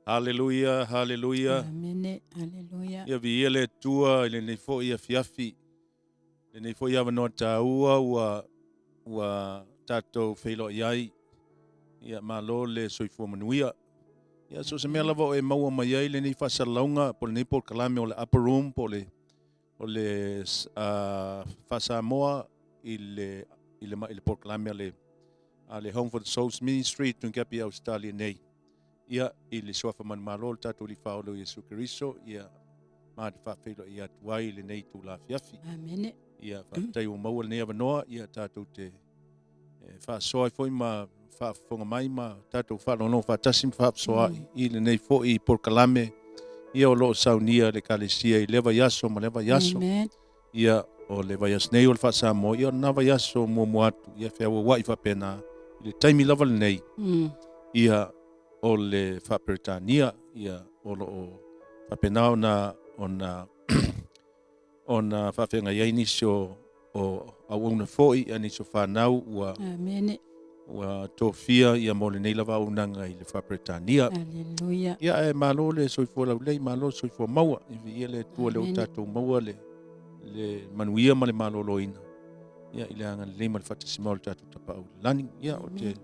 Haleluia, haleluia. Amene, haleluia. Ia viia le Atua i lenei foi afiafi, lenei foi avanoa taua ua ua tatou feiloai ai. Ia malo le soifua manuia. Ia so o se mea lava o e maua mai ai lenei faasalalauga po o lenei polokalame o le Upper Room po o le o le Faa-Samoa i le i le i le polokalame a le a le Home for the Souls Ministry i Tuncap i Ausetalia nei. Ia, i le suafa manumalo o le tatou Alii Faaola o Iesu Keriso, ia, ma te faafeiloai atu ai i lenei itula afiafi. Amene. Ia, faafetai ua maua lenei avanoa, ia, tatou te faasoa ai foi ma faafofoga mai ma tatou faalogologo faatasi ma faasoaai i lenei foi polokalame, ia, o lo o saunia e le Ekalesia i lea vaiaso ma lea vaiaso. Amen. Ia, o le vaiaso nei o le Faa-Samoa, ia o lena vaiaso muamua atu, ia feauauai faapena i le taimi lava lenei, ia, o le Faa-Peretania, ia, o lo o faapena ona, ona, ona faafeagai ai nisi o, o auauna foi, ia nisi o fanau ua, Amene. ua tofia ia mo lenei lava auaunaga i le Faa-Peretania. Aleluia. Ia ae malo le soifua laulelei, malo le soifua maua. Ia viia le Atua lea ua tatou maua le, le manuia ma le maloloina. Ia i le agalelei ma le faatasi mai o le tatou Tapaau i le lagi. Ia o te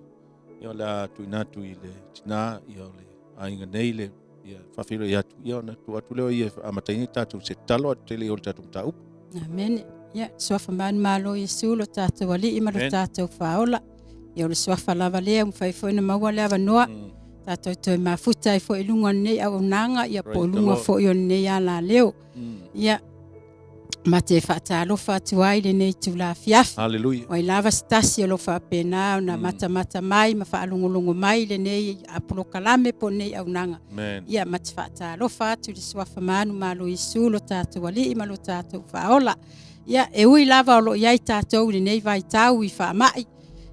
ia o le a tuuina atu i le tina ia o le aiga nei le ia faafeiloai atu ia ona tuu atu lea o ia e amataina i tatou se tatalo atu tele i o le tatou mataupu. Amene. Ia, suafa manumalo o Iesu lo tatou Alii ma lo tatou Faaola. Ia o le suafa lava lea ua mafai foi ona maua le avanoa. Tatou toe mafuta ai foi i luga o lenei auaunaga, ia po o luga foi o lenei alaleo. Ia, ma te faatalofa atu ai lenei itula afiafi. Haleluia. Ua ai lava se tasi o lo o faapena ona matamata mai ma faalogologo mai i lenei polokalame po o lenei auaunaga. Amen. Ia, ma te faatalofa atu i le suafa manumalo o Iesu lo tatou Alii ma lo tatou Faaola. Ia, e ui lava o lo o i ai tatou i lenei vaitau i faamai,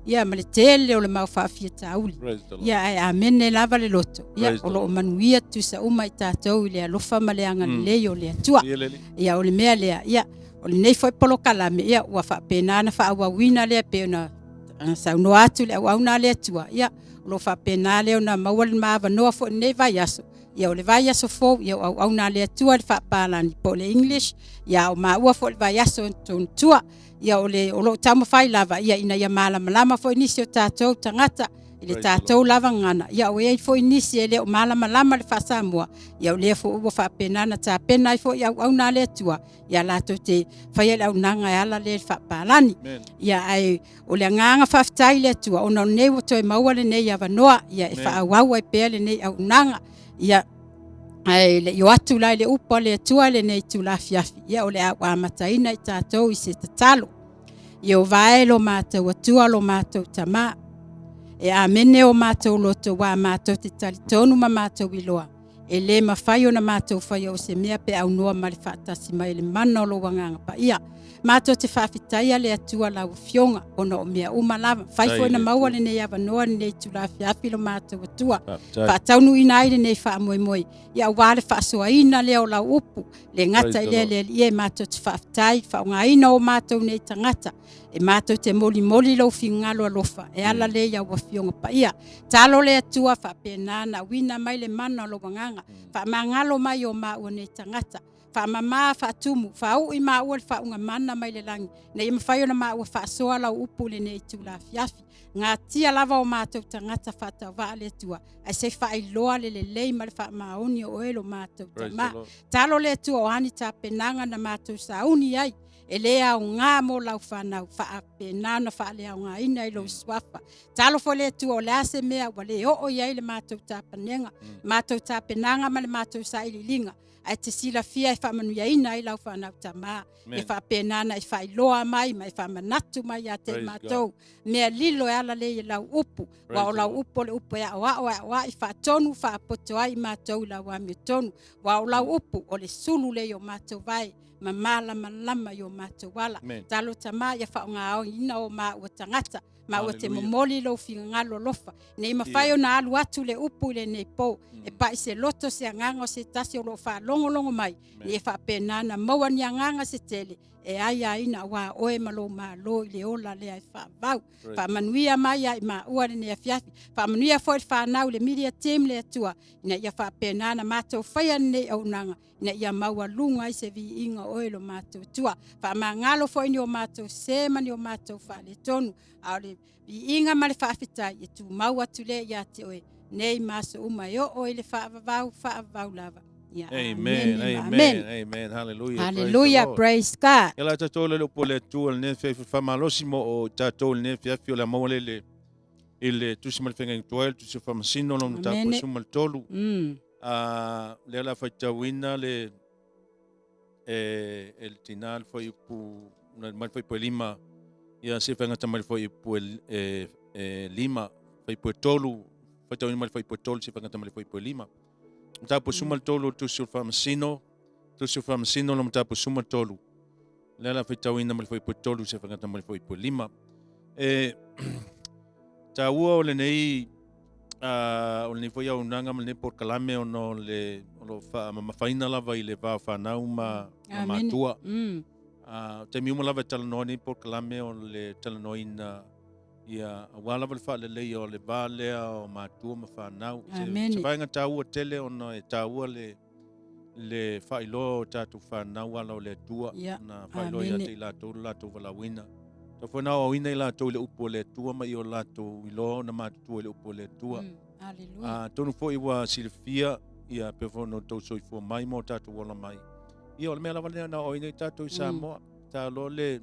ia ma le tele o le mau faafitauli. Ia, ae amene lava le loto. Ia, o lo o manuia tutusa uma i tatou i le alofa ma le agalelei o le Atua. Ia, o le mea lea, ia, o lenei foi polokalame, ia, ua faapena ona faaauauina lea pei ona saunoa atu le auauna a le Atua. Ia, o lo o faapena lea ona maua le ma avanoa foi i lenei vaiaso. Ia, o le vaiaso fou, ia, o auauna a le Atua i le faapalani po o le English, ia, a o maua foi i le vaiaso tua. Ia o le o lo o taumafai lava ia ina ia malamalama foi nisi o tatou tagata i le tatou lava gagana. Ia o i ai foi nisi e le o malamalama le faa-Samoa, ia o lea foi ua faapena ona tapena ai foi auauna a le Atua ia latou te faia le auaunaga e ala lea i le faapalani. Ia ae o le agaga faafetai i le Atua ona o lenei ua toe maua lenei avanoa ia e faaauau ai pea lenei auaunaga. Ia ae le i o atu la i le upu a le Atua i lenei itula afiafi, ia o le a ou amataina i tatou i se tatalo. Ieova e lo matou Atua lo matou Tama, e amene o matou loto ua matou te talitonu ma matou iloa, e le mafai ona matou faia o se mea pe aunoa ma le faatasi mai o le mana o lou Agaga Paia. Matou te faafetaia le Atua lau Afioga ona o mea uma lava. Fai foi ona maua lenei avanoa lenei itula afiafi lo matou Atua. Faataunuuina ai lenei faamoemoe, ia aua le faasoaina lea o lau upu. Le gata i lea le Alii e matou te faafetai, faaaogaina o matou nei tagata e matou te molimoli lou finagalo alofa e ala lea i au Afioga Paia. Talo le Atua faapena na auina mai le mana o lou Agaga, faamagalo mai o maua nei tagata. Faamama, faatumu, faaui maua le faauuga mana mai le lagi, ina ia mafai ona maua faasoa lau upu i lenei itula afiafi. Gatia lava o matou tagata faatauvaa le Atua, ae se i faailoa le lelei ma le faamaoni o oe lo matou Tama. Talo le Atua o a ni tapenaga na matou sauni ai, e le aoga mo lau fanau, faapena ona faaleaogaina i lou suafa. Talofa le Atua o le a se mea ua le oo i ai le matou tapenega, matou tapenaga ma le matou sailiiliga, ae te silafia e faamanuiaina ai lau fanau Tama. E faapena ona e faailoa mai ma e faamanatu mai ia te i matou mea lilo e ala lea i lau upu, aua o lau upu o le upu e aoao e aoai faatonu faapoto ai i matou i lau amiotonu, aua o lau upu o le sulu lea i o matou vae ma malamalama i o matou ala. Talo Tama ia faaaogaina o maua tagata maua te momoli lou finagalo alofa, ina ia mafai ona alu atu le upu i lenei po, e pai se loto se agaga o se tasi o lo o faalogologo mai, ina ia faapena ona maua ni agaga se tele. E aiaina aua oe ma lou Malo i le ola lea e faavavau. Faamanuia mai ia i maua lenei afiafi. Faamanuia foi le fanau i le media team le Atua, ina ia faapena ona matou faia lenei auaunaga, ina ia maualuga ai se viiga o oe lo matou Atua. Faamagalo foi ni o matou sē ma ni o matou faaletonu, a o le viiga ma le faafetai e tumau atu lea ia te oe nei ma aso uma e oo i le faavavau, faavavau lava. Ia, Amen, amene ma amen, amene. amen. Hallelujah. Hallelujah, Praise praise God. the Lord. Ia la tatou le upu o le Atua lenei afiafi faamalosi mo o tatou lenei afiafi o le a maua le le i le tusi ma le faiga tuai le tusi o faamasino lona mataupu Amene. 13. A lea la faitauina le e e le tina le fuaiupu mai le fuaiupu e 5 ia se faigata mai le fuaiupu e e 5 fuaiupu e 3 faitauina mai le fuaiupu e 3 se faigata mai le fuaiupu e 5. Mataupu 13 o le tusi o le faamasino, tusi o le faamasino lona mataupu 13. Lea la faitauina mai le fuaiupu e 3 se faigata mai le fuaiupu e 5. E taua o lenei o lenei foi auaunaga ma lenei polokalame ona o le o lo o faamamafaina lava i le va o fanau ma, ma matua. O taimi uma lava e talanoa nei polokalame o le talanoaina ia aua lava le faaleleia o le va lea o matua ma fanau. Se, se vaega taua tele ona e taua le le faailoa o tatou fanau ala o le Atua, na faailoa ia te i latou le latou valaauina. Tau foi na aoaoina i latou i le upu o le Atua ma i o latou iloa ona matutua i le upu o le Atua. Atonu foi ua silafia ia pei foi ona outou soifua mai ma o tatou ola mai. Ia o le mea lava lea na aoaoina i tatou i Samoa. Ta loa le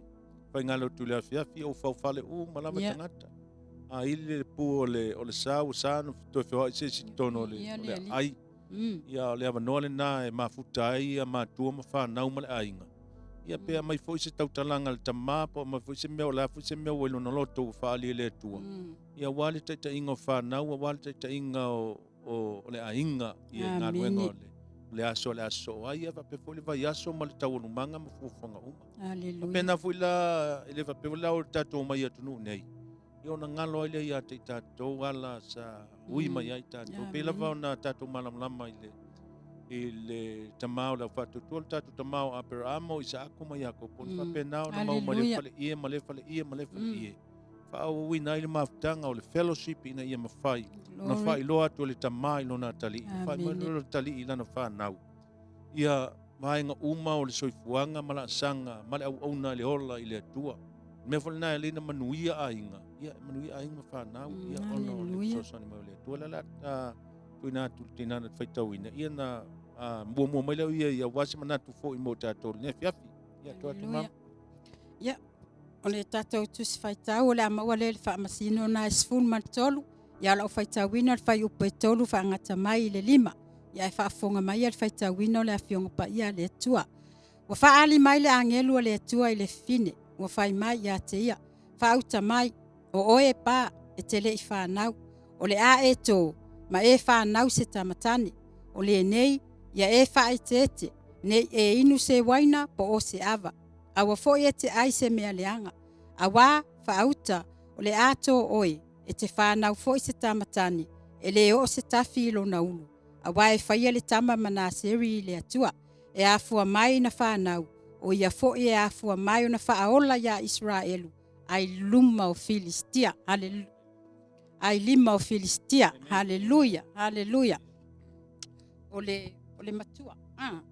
faiga lotu i le afiafi, ou faufale uma lava tagata. A ili le pu o le, o le sa, ua sa ona toe feoai se isi i totonu o le, o le aai. Ia o le avanoa lena e mafuta ai ia matua ma fanau ma le aiga. Ia pe aumai foi se tautalaga a le tama po o aumai foi se mea o le a foi se mea ua i lona loto ua faaali e le Atua. Ia aua le taitaiga o fanau, aua le taitaiga o, o, o le aiga ia i galuega o le, le aso o le a sosoo ai, ia faapea foi le vaiaso ma le taualumaga ma fuafuaga uma. Faapena foi la, e le faapea foi la o le tatou omai i atunuu nei, ia ona galo ai lea ia te i tatou ala sa ui mai ai tatou. Pei lava ona tatou malamalama i le i le tama o le au faatuatua, le tatou tama o Aperahama, o Isaako ma Iakopo, mm. faapena ona mau mai le faleie ma le faleie ma le faleie. Faaauauina ai le mafutaga o le fellowship ina ia mafai ona faailoa atu e le tama i lona atalii, faailoa lona atalii i lana fanau. Ia vaega uma o le soifuaga ma laasaga ma le auauna i le ola i le Atua. O le mea foi lena e ala ai ona manuia aiga, ia e manuia aiga ma fanau, ia ona o le fesoasoani mai o le Atua. O le a tuuina atu i le tina na te faitauina, ia na muamua mai lea o ia ia aua se manatu foi mo tatou i lenei afiafi. Ia, tuu atu mama. Ia, o le tatou tusi faitau o le a maua lea i le faamasino na e 13, ia o lau faitauina le fuaiupu e 3 faagata mai i le 5. Ia ae faafofoga mai ia le faitauina o le Afioga Paia a le Atua. Ua faaali mai le agelu a le Atua i le fafine, ua fai mai ia te ia, Faauta mai, o oe e pa, e te le i fanau, o le a e tō, ma e fanau se tama tane. O lenei, ia e faaeteete, ne i e inu se uaina po o se ava. Aua foi e te ai se mea leaga. Auā, faauta, o le a tō oe, e te fanau foi se tama tane, e lē oo se tafi i lona ulu, auā e faia le tama ma Naseri i le Atua, e afua mai na fanau, o ia foi e afua mai ona faaola iā Isaraelu ai luma o Filistia. Haleluia. Ai lima o Filistia. Haleluia. Haleluia. O le, o le matua. Ah.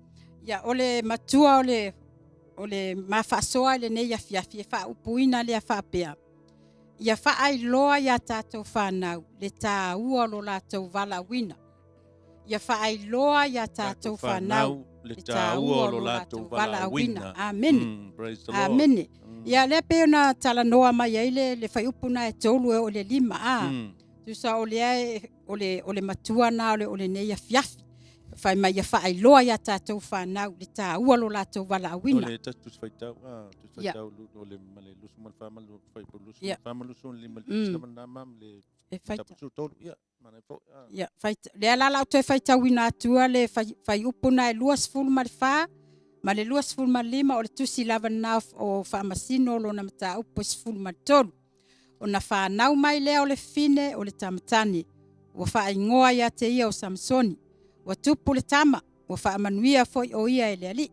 Ia, o le matua o le, o le mafaasoa i lenei afiafi e faaupuina lea faapea, ia faailoa iā tatou fanau le taua o lo latou valaauina. Ia faailoa iā tatou fanau le taua o lo latou valaauina. Amene. Amene. Ia lea pei ona talanoa mai ai le, le fuaiupu na e 3 e oo i le 5 a. Tusa o lea e, o le, o le matua na o le, o lenei afiafi. Fai mai ia faailoa iā tatou fanau le taua o lo latou valaauina. O le tasi tusi faitau, a, tusi faitau o le ma le 24 ma le 24 ma le 25 le tusi lava lena ma le E faitau. 13, ia, manaia foi. A. Ia, lea la o le a ou toe faitauina atua le fuaiupu na e 24 ma le 25 o le tusi lava lena o Faamasino lona mataupu e 13. Ona fanau mai lea o le fafine o le tama tane, ua faaigoa ia te ia o Samusoni. Ua tupu le tama, ua faamanuia foi o ia e le Alii.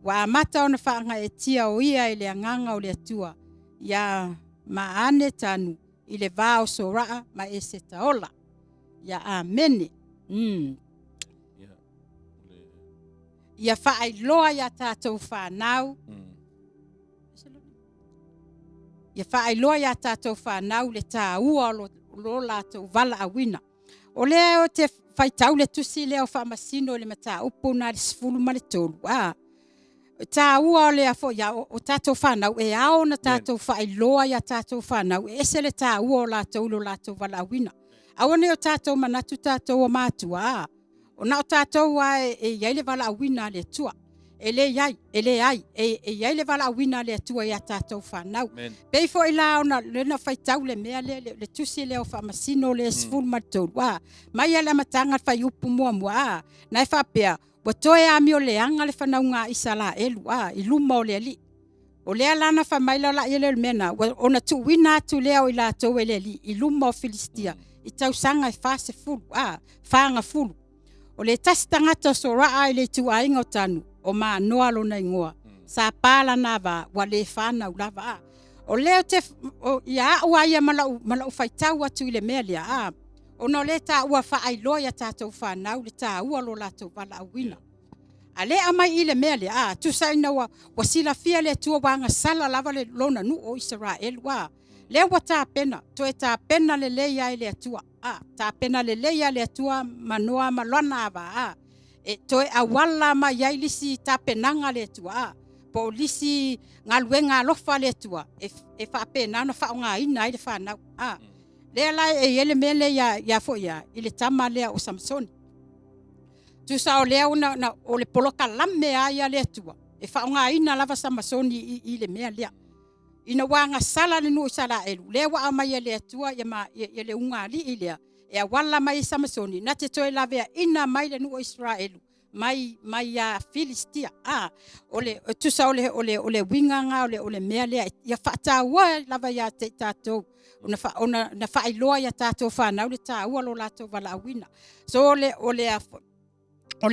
Ua amata ona faagaeetia o ia e le Agaga o le Atua iā Maane Tanu i le va o Soraa ma Esetaola. Ia Amene. Mm. Ia faailoa iā tatou fanau. Ia faailoa iā tatou fanau le taua o lo latou valaauina. O lea ou te faitau le tusi lea o Faamasino i le mataupu lena i le 13, a, e taua o le a foi o tatou fanau, e ao ona tatou faailoa i a tatou fanau, e ese le taua o latou i lo latou valaauina. Aua ne i o tatou manatu tatou o matua, a, na o tatou lava e i ai le valaauina a le Atua. E leai, e leai, e i ai le valaauina a le Atua i a tatou fanau. E pei foi la ona lea na faitau le mea lea, le tusi lea o Faamasino lea 13, a, mai lava i le amataga i le fuaiupu muamua, a, na e faapea, ua toe amio leaga le fanauga a Isaraelu, a, i luma o le Alii. O lea la na fai mai lea o le mea lena, ona tuuina atu lea o i latou e le Alii i luma o Filistia i tausaga e 40, a, fagafulu. O le tasi tagata o Soraa i le ituaiga o Tanu, o Manoa lona igoa, sa pa lana ava, ua le fanau lava. A. O lea ou te, o, ia au lava ia ma lau faitau atu i le mea lea, a, ona o lea e taua faailoa i a tatou fanau le taua o lo latou valaauina. A lea e aumai i i le mea lea, a, tusa ina ua silafia e le Atua ua agasala lava le lona nuu o Isaraelu, a, lea ua tapena, toe tapena lelei lava e le Atua, a, tapena lelei lava e le Atua Manoa ma lana ava, a, e toe auala mai ai le isi tapenaga a le Atua, a, po o le isi galuega alofa a le Atua e faapena ona faaaogaina ai le fanau. A, lea la e i ai le mea lea ia foi ia, i le tama lea o Samasoni. Tusa o lea na, o le polokalame lava ia a le Atua, e faaaogaina lava Samasoni i le mea lea. Ina ua agasala le nuu o Isaraelu, lea ua aumai e le Atua ia le ulugalii lea, e auala mai ai Samasoni, na te toe laveaina mai le nuu o Isaraelu mai ia Filistia. A, o le tusa o le uiga lena o le mea lea, ia faataua lava ia te i tatou, ona faailoa i a tatou fanau le taua o lo latou valaauina. So o le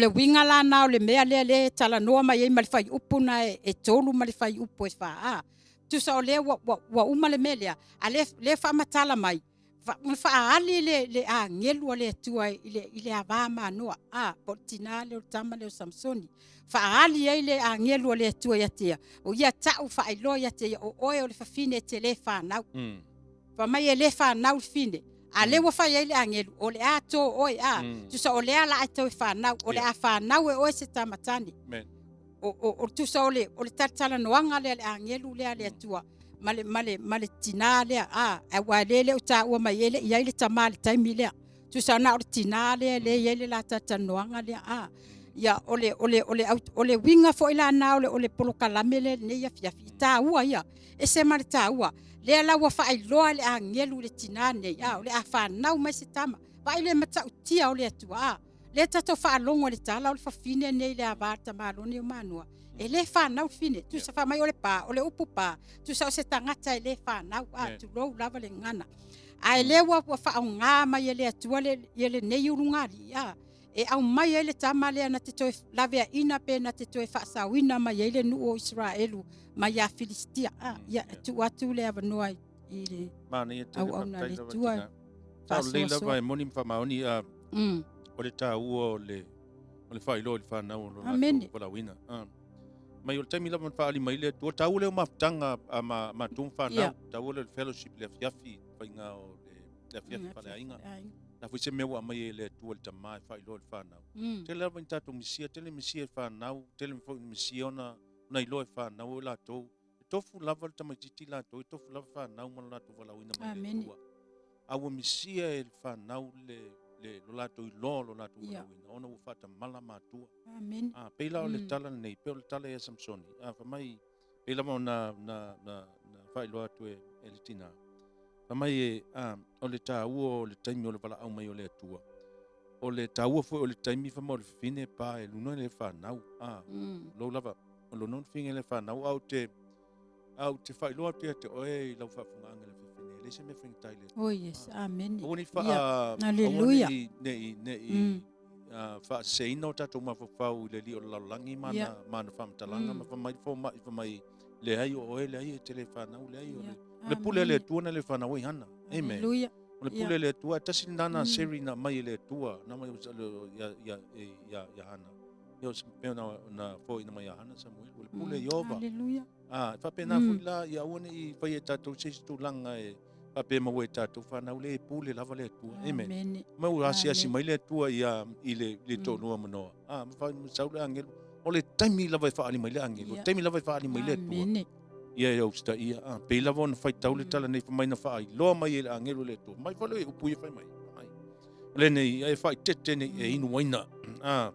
uiga la lena o le mea lea e talanoa mai ai ma le fuaiupu lena e 3 ma le fuaiupu e 4. A, tusa o lea ua uma le mea lea, a o lea e faamatala mai, na faaali le agelu a le Atua i le ava Manoa, a, po o le tina lea o le tama lea o Samasoni. Faaali ai le agelu a le Atua ia te ia, o ia tau faailoa ia te ia, o oe o le fafine e te le fanau. Fai mai e le fanau le fine, a lea ua fai ai le agelu, o le a to oe, a, tusa o lea la e toe fanau, o le a fanau e oe se tama tane. O tusa o le talatalanoaga lea a le agelu lea a le Atua ma le tina lea, a, aua o lea e taua mai e le i i ai le tama i le taimi lea. Tusa na o le tina lea e i ai le la talatalanoaga lea, a. Ia, o le uiga foi la lena o le polokalame lea i lenei afiafi, e taua ia, e ese ma le taua. Lea la ua faailoa e le agelu i le tina lenei, a, o le a fanau mai se tama. Vaai i le matautia o le Atua, a, lea tatou te faalogo i le tala o le fafine lenei i le ava a le tamaloa lenei o Manoa, e le fanau le fine. Tusa fai mai o le pa, o le upu pa, tusa o se tagata e le fanau, a, tulou lava le gagana. A o lea ua faaaoga mai e le Atua lenei ulugalii, a, e aumai ai le tama lea na te toe laveaina pe na te toe faasaoina mai ai le nuu o Isaraelu mai ia Filistia. A, ia, e tuu atu le avanoa i le auauna a le Atua. Sao lelei lava e moni ma faamaoni o le taua o le o le faailoa i le fanau o lo latou valaauina. Mai o le taimi lava na faaali mai le Atua, taua lea o mafutaga a matua ma fanau, taua lea o le fellowship le afiafi, faiga o le afiafi faleaiga. Na foi se mea ua aumai e le Atua le tama e faailoa i le fanau. Tele lava ina tatou misia, tele misia e fanau, tele foi ina misia ona iloa e fanau o latou. E tofu lava le tamaitiiti latou, e tofu lava fanau ma lo latou valaauina mai le Atua. A ua misia e le fanau le lo latou iloa o lo latou valaauina, ona ua faatamala matua. A pei la o le tala lenei, pei o le tala ia Samsoni, a fai mai, pei lava ona na faailoa atu e le tina, fai mai e, a, o le taua o le taimi o le valaau mai o le Atua, o le taua foi o le taimi fai mai o le fafine pa e luna le fanau, a, lou lava, o lona fafine le fanau, a ou te, a ou te faailoa atu ia te oe i lau faafofogaaga i le fafine, e leai se mea faigata i le Atua. Oh yes, amen. Aua ne i faa, aua ne i, ne i, ne i, faaseseina o tatou mafaufau i le alii o le lalolagi ma ana, ma ana faamatalaga ma fai mai le fomai fai mai, leai o oe, leai e te le fanau, leai o le, o le pule a le Atua na le fanau ai Hana. Amen. Hallelujah. O le pule a le Atua, e tasi lena Naseri na aumai e le Atua, na aumai ia, ia, ia Hana. Ia, o se mea na, na foaiina mai ia Hana Samuel, o le pule a Ieova. Hallelujah. A, e faapena foi la, ia aua ne i faia e tatou se isi tulaga e faapea e maua e tatou fanau le e pule lava le Atua. Amen. Amene. Ma ua asiasi Amene. mai le Atua ia i le, i le toalua ma Noa. A, ma fai, ma sau le agelu. O le taimi lava e faaali mai le agelu, o le taimi lava e faaali mai le Atua. Amene. Ia e usitaia. A, pei lava ona faitau le tala nei fai mai na faailoa mai e le agelu e le Atua. Mai fale upu ia fai mai. Ai. O lenei, e faaitete nei e inu uaina. A,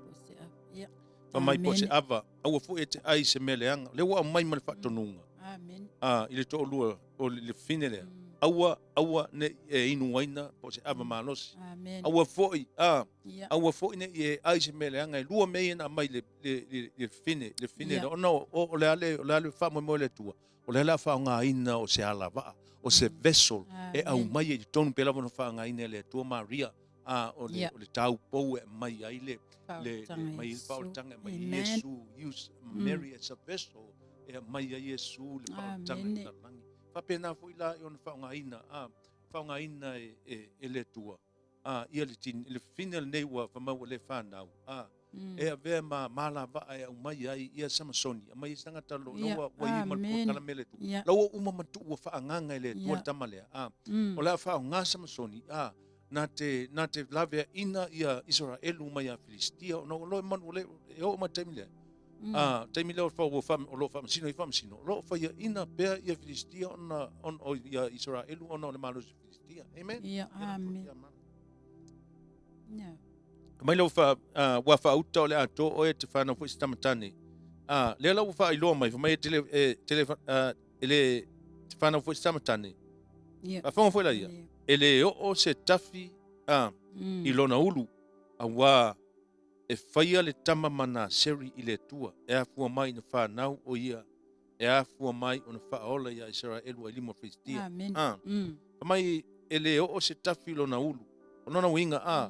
Ia. fai mai po o se Amene. ava, aua foi e te ai se mea leaga. O lea ua aumai ma le faatonuga. Amene. A, i le toalua o le fafine lea. Aua, aua ne i e inu uaina po o se ava malosi. Amene. Aua foi, a, Ia. aua foi ne i e ai se mea leaga. E lua mea ia na aumai le, le, le, le fafine, le fafine Ia. lea. Ona o, o, o le a le, o le a le faamoemoe o le Atua, o lea o le a faaaogaina o se alavaa, o se vessel e Amene. aumai i totonu pei lava ona faaaogaina e le Atua Maria, a, o le, Ia. o le taupou e aumai ai le, le, le, Faaolataga mai le Iesu. faaolataga, e aumai Amen. Iesu, use Mary as a vessel, e aumai ai Iesu le faaolataga i Amene. le lalolagi. Faapena foi la i ona faaaogaina, a, faaaogaina e, e, e le Atua, a, ia le, tin, le fafine lenei ua fai mai ua le fanau, a, e avea ma, ma alavaa e aumai ai ia Samasoni, aumai ai se tagata lo, Ia, ua, ua i ma le amen. polokalame a le Atua. Ia. La ua uma ma tuu ua faaagaga e le Atua Ia. le tama lea, a, o le a faaaoga Samasoni, a, na te, na te laveaina ia Isaraelu mai ia Filistia, ona ua loa e manu, le, e oo mai le taimi lea. A, taimi lea o fa, ua fa, o lo o faamasino ai faamasino, o lo o faiaina pea ia Filistia ona, ona, o ia Isaraelu ona o le malosi o Filistia. Amen. Ia, amen. Ia. Mai lau fa, ua faauta o le atoa oe e te fanau foi se tama tane. A, lea la ua faailoa mai, fai mai e te le, e te le, e le, te fanau foi se tama tane. Ia. Faafofoga foi la ia, Ia. e le oo se tafi a, i lona ulu, auā e faia le tama ma Naseri i le Atua, e afua mai ina fanau o ia, e afua mai ona faaola iā Isaraelu ai lima o Filistia. Amen. A, fai mai e le oo se tafi i lona ulu. O lona uiga, a,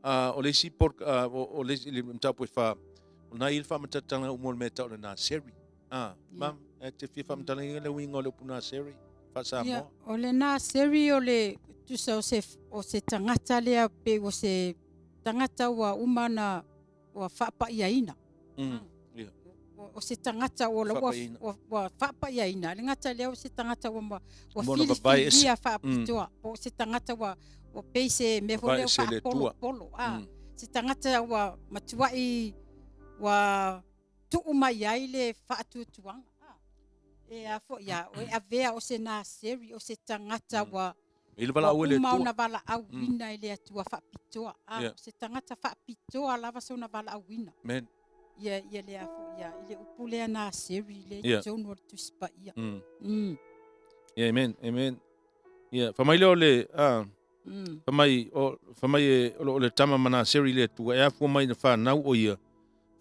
a, o le isi por, a, o, o le isi, le mataupu e fa, o na i le faamatalaga uma o le mea e tau o le Naseri. A, ma, e te fia faamatalaina le uiga o le upu Naseri, faa-Samoa? Ia, o le Naseri o le, tusa o se, o se tagata lea pei o se tagata ua uma ona ua faapaiaina. Ia. O se tagata ua ua Faapaiaina. ua, ua faapaiaina, le gata lea o se tagata ua ua Mo ona vavae ese. filifilia faapitoa, po o se tagata ua ua pei se mea foi Vavae lea ese le Atua. faapolopolo. A, se tagata ua matuai ua tuu mai ai le faatuatuaga. A, e a foi a, o e avea o se Naseri, o se tagata ua I le valaau e le uma Atua. ona valaauina e le Atua faapitoa. A, Ia. o se tagata faapitoa lava sona valaauina. Amen. Ia, ia le a foi a, i le upu lea Naseri le Ia. i totonu o le Tusi Paia. Yeah, amen, amen. Yeah, fai mai lea o le, a, fai mai, o, fai mai e, o, o le tama ma Naseri le Atua, e afua mai na fanau o ia,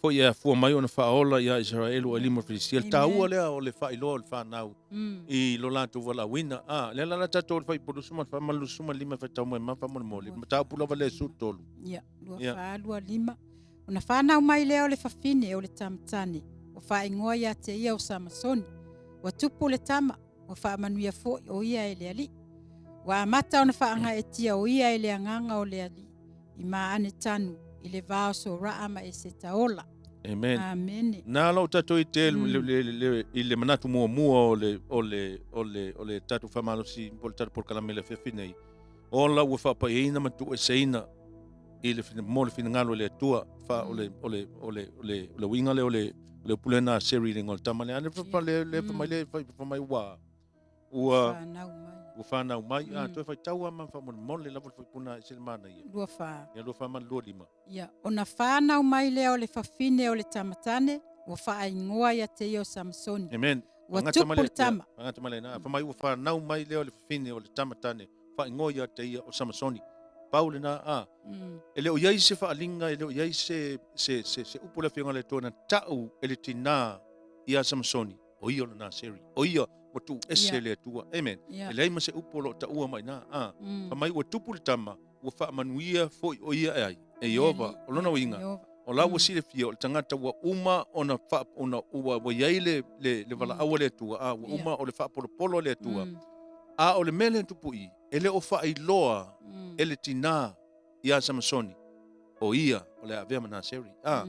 foi e afua mai ona faaola iā Isaraelu ai lima o Filistia. Le taua lea o le faailoa o le fanau i lo latou valaauina. A, lea la la tatou o le fuaiupu 24 ma le 25 e faitau mai ma faamolemole. Mataupu lava lea 13. Ia, lua Ia. fa, lua lima. Ona fanau mai lea o le fafine o le tama tane, ua faaigoa ia te ia o Samasoni. Ua tupu le tama, ua faamanuia foi o ia e le Alii. Ua amata ona faagaeetia o ia e le agaga o le Alii i Maane Tanu i le va o Soraa ma Esetaola. Amen. Amene. Na la o tatou i te le, le, le, i le manatu muamua o le, o le, o le, o le tatou faamalosi po o le tatou polokalame i le afiafi nei, ola ua faapaiaina ma tuueseina i le mo le finagalo o le Atua, fa o le, o le, o le, o le, o le uiga lea o le, o le upu lea Naseri i le igoa o le tama lea. A le fa le, le fa mai le, fa fa mai ua, ua Fanau mai. Ua fanau mai. A, toe faitau lava ma faamolemole lava le faipuna e se le manaia. Lua fa. Ia, 24 ma le 25. Ia, ona fanau mai lea o le fafine o le tama tane, ua faaigoa ia te ia o Samasoni. Amen. Ua Fagata tupu mai le- le tama. Ia, fagata mai le ina. Fai mai ua fanau mai lea o le fafine o le tama tane, faaigoa ia te ia o Samasoni. Pau lena, a. E le o i ai se faaaliga, e le o i ai se, se, se, se upu a le Afioga a le Atua na tau e le tinā iā Samasoni, o ia o le Naseri, o ia ua tuu ese Ia. e le Atua. Amen. Ia. E leai ma se upu o lo o taua mai i ina, a. Mm. Fai mai ua tupu le tama, ua faamanuia foi o ia e ai. E Ieova. O lona uiga, o la ua silafia o le tagata ua uma ona faa, ona ua, ua i ai le, le, le valaau a le Atua, a ua uma o le faapolopolo a le Atua. A o le mea lea e tupu i, e le o faailoa e le tinā iā Samasoni, o ia o le a avea ma Naseri. A,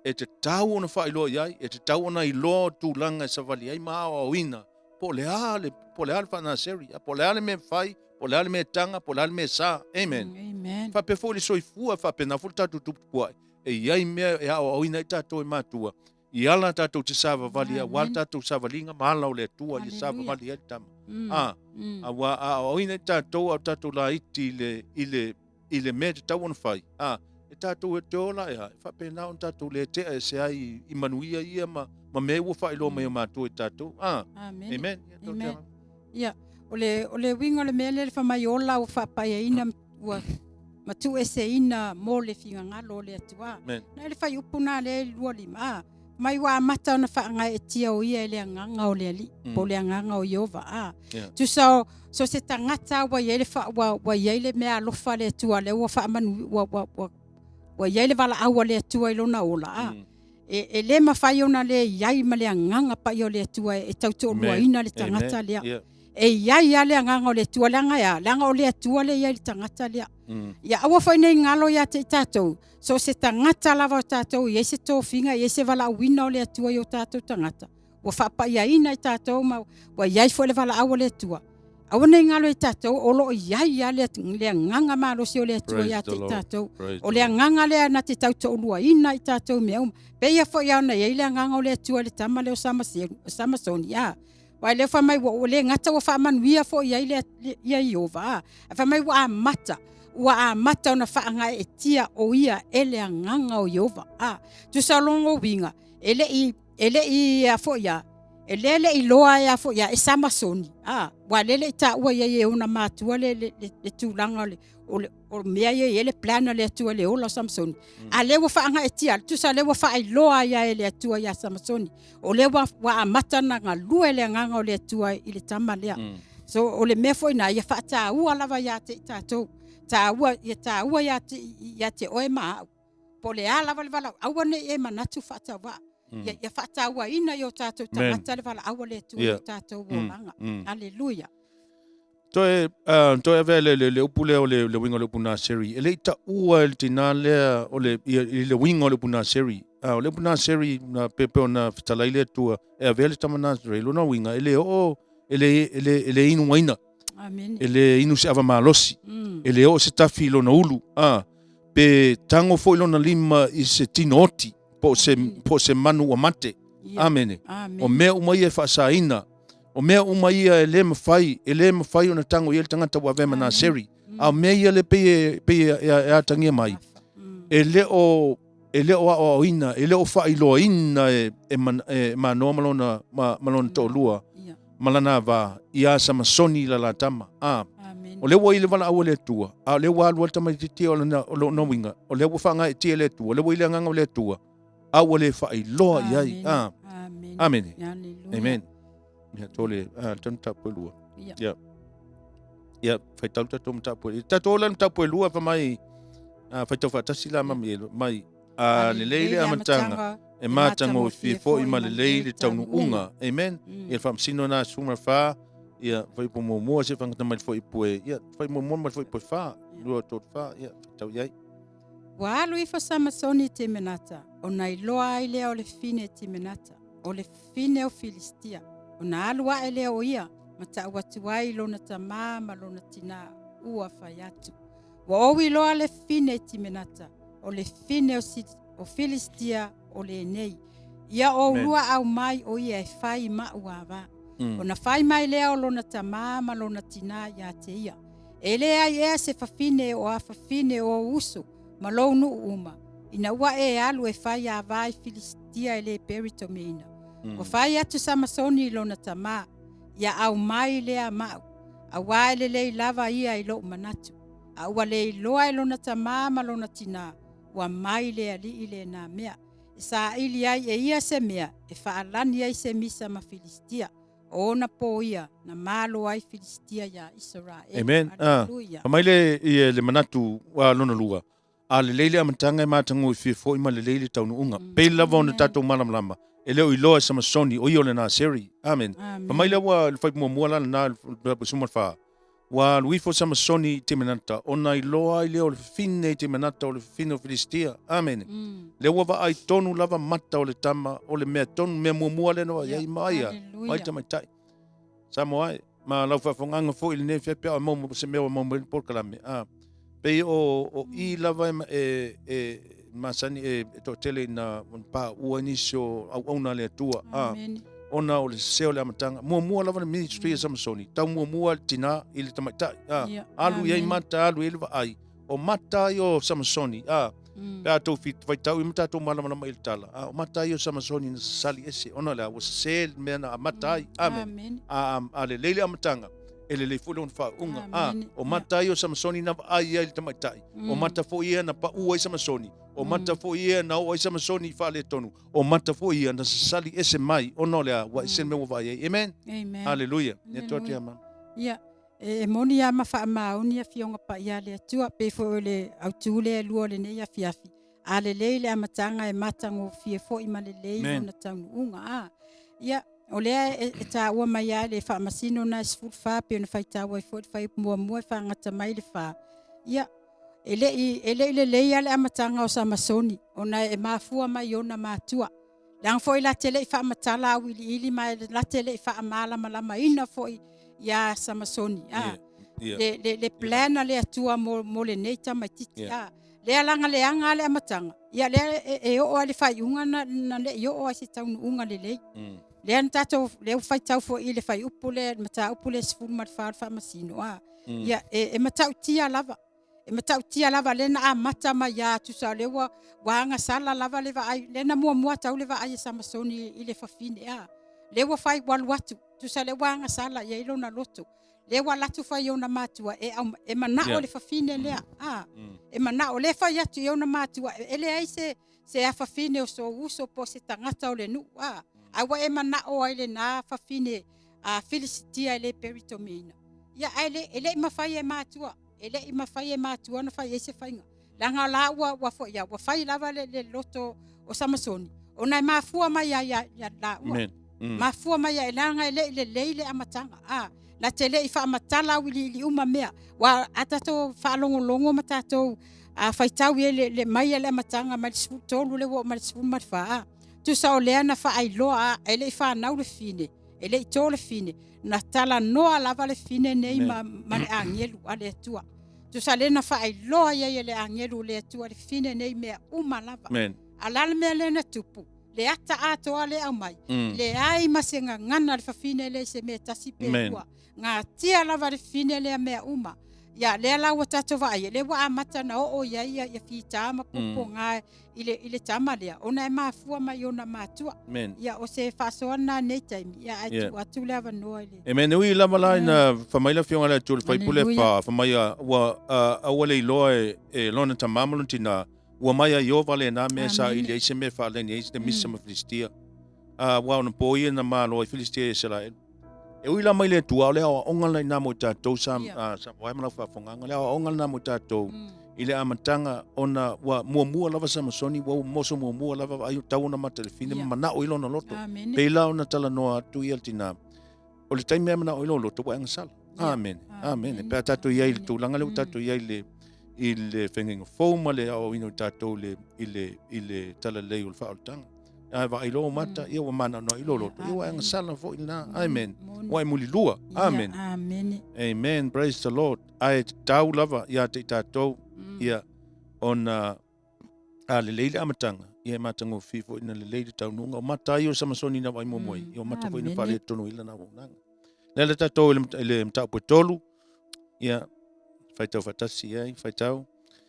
e tatau ona faailoa i ai, e tatau ona iloa o tulaga e savali ai ma aoaoina po o le a le, po o le a le faa-Naseri, a po o le a le mea e fai, po o le a le mea e taga, po o le a le mea e sa. Amen. Amen. Faapea foi le soifua, faapena foi le tatou tuputupuae, e i ai mea e aoaoina ai tatou e matua, i ala tatou te savavali ai, aua le tatou savaliga ma ala o le Atua ia savavali ai le tama. A, aua a aoaoina i tatou a o tatou laiti i le, i le, i le mea e tatau ona fai, a, e tatou e te ola e a, e faapena ona tatou le tea ese ai i manuia ia ma, ma mea ua faailoa mai e matua i tatou. A, Amen. Amen. Amen. Ia, o le, o le uiga o le mea lea le fai mai ola ua faapaiaina ua matueseina mo le figagalo o le Atua. Amen. Na le fuaiupu na lea i 25 a mai ua amata ona faagaeetia o ia e le agaga o le Alii po o le agaga o Ieova a. Tusa o so se tagata ua i ai le fa, ua, ua i ai le mea alofa a le Atua lea ua faamanu ua, ua, ua, ua i ai le valaau a le Atua i lona ola a. E, e le mafai ona le i ai ma le agaga paia o le Atua e tautoaluaina le tagata lea. E i ai lava le agaga o le Atua, leaga e a? Leaga o le Atua lea e i ai i le tagata lea. Ia aua foi ne i galo ia te i tatou, so o se tagata lava o tatou e i ai se tofiga, e i ai se valaauina o le Atua i o tatou tagata, ua faapaiaina i tatou ma ua i ai foi le valaau a le Atua. Aua ne i galo i tatou, o lo o i ai lava le, le agaga malosi o le Atua ia te i tatou. O le agaga lea na te tautoaluaina i tatou i mea uma. Pei foi lava ona i ai le agaga o le Atua i le tama lea o Samasoni, a. Aua o lea fai mai ua le gata ua faamanuia foi i ai le, ia Ieova, ae fai mai ua amata, ua amata ona faagaeetia o ia e le agaga o Ieova. A, tusa o lona uiga, e le i, e le i a foi a, e le le iloa e a foi a e Samasoni, a, aua lea e le i taua i ai e ona matua le, le, le, le tulaga o le, o le, o mea ia e i ai le plan a le Atua i le ola o Samasoni. A lea ua faagaeetia, tusa o lea ua faailoa ai e le Atua ia Samasoni, o lea ua, ua amata ona galue le agaga o le Atua i le tama lea. So o le mea foi na, ia faataua lava ia te i tatou, taua, ia taua ia te, ia te oe ma au. Po o le a lava le valaau, aua ne i e manatu faatauvaa. Ia, ia faatauaina i o tatou tagata le valaau a le Atua i o tatou olaga. Aleluia. Toe, uh, toe avea le, le, le upu lea o le, le uiga o le upu Naseri. E le i taua e le tinā lea o le, i, i le uiga o le upu Naseri. Uh, o le upu Naseri, na pe, pe ona fetalai le Atua, e avea le tama Naseri. Lona uiga, e le oo, e le, e le, e le inu aina. Amen. E le inu se ava malosi. E le oo se tafi i lona ulu. Uh, pe tago foi lona lima i se tino oti, po o se, po o se manu ua mate. Amene. O mea uma ia e faasaina. O mea uma ia e le mafai, e le mafai ona tago i ai le tagata ua avea ma Naseri. A o mea ia le pei e, pei e, e, e atagia mai, e le o, e le o aoaoina, e le o faailoaina e, e, man, e Manoa ma lona, ma, ma lona toalua, ma lana va, iā Samasoni i la la tama. A, o lea ua i le valaau a le Atua, a o lea ua alu ai le tamaitiiti o lona, o lona uiga, o lea ua faagaeetia e le Atua, o lea ua i le agaga o le Atua, a ua le faailoa i ai. A, amene. Amen. Ia, tole, a, tonu tapu e lua. Ia. Ia, faitau tatou mataupu e. Tatou ola le mataupu e lua, fa mai, a, faitau faatasi la ma mai, a lelei le amataga, e matagofie foi ma lelei le taunuuga. Amen. Ia, le faamasino na suma fa, ia, fuaiupu muamua, se whangata mai le fuaiupu e, ia, fuaiupu muamua ma le fuaiupu e fa, lua, tolu, fa, ia, faitau i ai. Ua alu ifo Samasoni i Timenata, ona iloa ai lea o le fine i Timenata, o le fine o Filistia. Ona alu aʻe lea o ia ma taʻu atu ai i lona tamā ma lona tinā, ua fai atu, Ua ou iloa le fine i Timenata, o le fine o, o Filistia o lenei. Ia oulua aumai o ia e fai i maʻu avā. Ona fai mai lea o lona tamā ma lona tinā iā te ia, E leai ea se fafine o a fafine o ou uso ma lou nuu uma, ina ua e alu e fai avā i Filistia e le Peritomeina. Ua fai atu Samasoni i lona tamā, Ia aumai lea maʻu, auā e lelei lava ia i loʻu manatu. A ua le iloa e lona tamā ma lona tinā, ua mai le alii lena mea, e saili ai e ia se mea e faalani ai se misa ma Filistia. O ona pō ia na malo ai Filistia iā Isaraelu. Amen. Ah, Aleluia. Fai mai le, ia, le manatu ah, lona lua. A lelei le amataga e matagofie foi ma lelei le taunuuga. Pei lava ona tatou malamalama, e le o iloa e Samasoni o ia o le Naseri. Amen. Fai mai lea ua le fuaiupu muamua la lena i le fuaiupu 14, Ua alu ifo Samasoni i Timenata ona iloa ai lea o le fafine i Timenata o le fafine o Filistia. Amene. Lea ua vaai tonu lava mata o le tama o le mea tonu, mea muamua lea na vaai ai, ma ai a, mai tamaitai. Samoa e, ma lau faafofogaaga foi i lenei afiafi pe a maua se mea ua maua mai le polokalame, a, pei o, o i lava e, e, e masani e, e toatele ina paua ai nisi o auauna a le Atua, a, ona o le sese o le amataga. Muamua lava le ministry a Samasoni, tau muamua le tinā i le tamaitai, a, alu i ai mata, alu i ai le vaai, o mata ia o Samasoni, a, pe a tou faitau i ma tatou malamalama i le tala, a, o mata ia o Samasoni na sasali ese, ona o le a, ua sese le mea na amata ai. Amene. A, a lelei le amataga, e lelei foi lona faauuga. A, o mata ia o Samasoni na vaai ai i le tamaitai, o mata foi ia na pau ai Samasoni, o mata foi ia na oo ai Samasoni i faaletonu, o mata foi ia na sasali ese mai, ona o le a, ua ese le mea ua vaai ai. Amen. Amen. Haleluia. Ia atu atu ia mama. Ia, e moni lava ma faamaoni Afioga Paia a le Atua, pei foi o le autu lea e lua o lenei afiafi, a lelei le amataga e matagofie foi ma lelei lona taunuuga. A, ia, o lea e, e taua mai lava le faamasino na e 14 pei ona faitau ai foi le fuaiupu muamua e faagata mai le 4. Ia, e le i, e le i lelei lava le amataga o Samasoni ona e mafua mai i ona matua. Leaga foi la te le i faamatala auiliili ma la te le i faamalamalamaina foi ia Samasoni. A, yeah. Le, le, le plan a le Atua mo, mo lenei tamaititi. Yeah. A, lea laga leaga le amataga, ia lea e, e oo ai le faaiuga na, na le i oo ai se taunuuga lelei. Lea na tatou, lea ua faitau foi i le fuaiupu lea, le mataupu lea 14 o le faamasino. A, ia, e, e matautia lava. E matautia lava lea na amata mai ia tusa o lea ua, ua agasala lava le vaai, lea na muamua tau le vaai a Samasoni i le fafine a. Lea ua fai ua alu atu, tusa lea ua agasala i ai lona loto. Lea ua alu atu fai i ona matua e, au, e manao yeah. le fafine lea. A, e manao, lea fai atu i ona matua, e leai se, se afafine o sou uso po o se tagata o le nuu, a. Ae ua e manao ai lena fafine a Filisitia e le peritomiina. Ia, ae le, e le i mafai e matua. E le i mafai e matua ona fai ai se faiga, leaga o la ua, ua foi ia, ua fai lava le, le loto o Samasoni, ona e mafua mai ai ia, ia laua. Amen. Mafua mai ai, leaga e le i lelei le amataga. A, na te le i faamatala auiliili uma mea. Ua a tatou faalogologo ma tatou a, faitau i ai le, le mai le amataga mai le 13 lea ua oo mai le 14, a, tusa o lea na faailoa, a, e le i fanau le fine, e le i to le fine, na talanoa lava le fine nei ma, ma le agelu a le Atua. Tusa lea na faailoa i ai e le agelu o le Atua le fine nei mea uma lava. Amen. A la le mea lea na tupu, le ata atoa lea aumai, leai ma se gagana le fafine lea i se mea tasi pe lua. Gatia lava le fine lea mea uma. Ia, lea la ua tatou vaai, lea ua amata na oo i ai ia, ia fita ma pupuga i le, i le tama lea, ona e mafua mai i ona matua. Amen. Ia, o se faasoa lena i lenei taimi, ia, ae tuu atu le avanoa i le... Amen. E ui lava la ina fai mai le Afioga i le Atua i le Faipule Haleluia. fa, fai mai a, ua a, aua le iloa e, e lona tamā ma lona tinā, ua mai a Ieova lena mea e saili ai se mea e faaleni ai le misa ma Filistia. A, aua ona po ia na malo ai Filistia i Isaraelu. E ui la mai le Atua, o le aoaoga lena mo i tatou sa, Yeah. Samoa e ma lau faafofogaaga, o le aoaoga lena mo i tatou i le amataga ona ua muamua lava Samasoni, ua moso muamua lava vaai tau ona mata i le fine ma manao i lona loto. Amene. Pei la ona talanoa atu ia le tinā, o le taimi e manao i lou loto ua e agasala. Amene. Amene. Pe a tatou i ai i le tulaga lea ua tatou i ai i le i le feagaiga fou ma le aoaoina o tatou i le i le i le talalelei o le faaolataga. Ae vaai loa ou mata, ia ua mananao i lou loto, ia ua e agasala foi lena. Amen. Ua e mulilua. Amen. Amene. Amen. Praise the Lord. Ae tatau lava ia te i tatou, ia, ona a lelei le amataga, ia e matagofie foi ina lelei le taunuuga. O mata ai o Samasoni na vaai muamua ai, ia o mata foi na Amene. faaletonu ai lana auaunaga. Le ala tatou i le mataupu e tolu, ia, faitau faatasi i ai, faitau.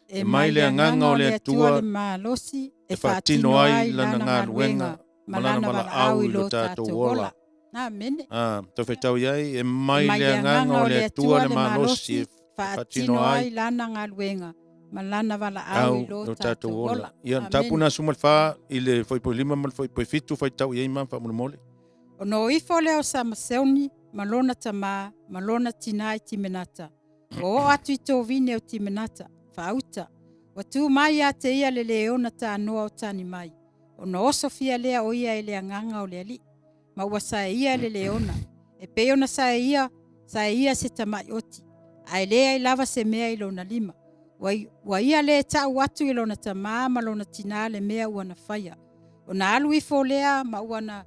E mai le agaga o le Atua le malosi e faatino ai lana galuega ma lana valaau i lo tatou ola. Amene. Ah, tau faitau i ai, e mai le agaga o le Atua le malosi e faatino ai lana galuega ma lana valaau i lo tatou ola. Ia, mataupu na 14 i le fuaiupu 5 ma le fuaiupu 7, faitau i ai ma faamolemole. Ona o ifo lea o Samaseoni ma lona tamā ma lona tinā i Timenata, ua oo atu i tovine o Timenata, faauta. Ua tu mai ia te ia le leona tanoa o tani mai, ona osofia lea o ia e le agaga o le Alii, ma ua saeia e le leona, e pei ona saeia, saeia se tamai oti, ae leai lava se mea i lona lima. Ua, ua ia lē ta'u atu i lona tamā ma lona tinā le mea ua na faia. Ona alu ifo lea ma ua na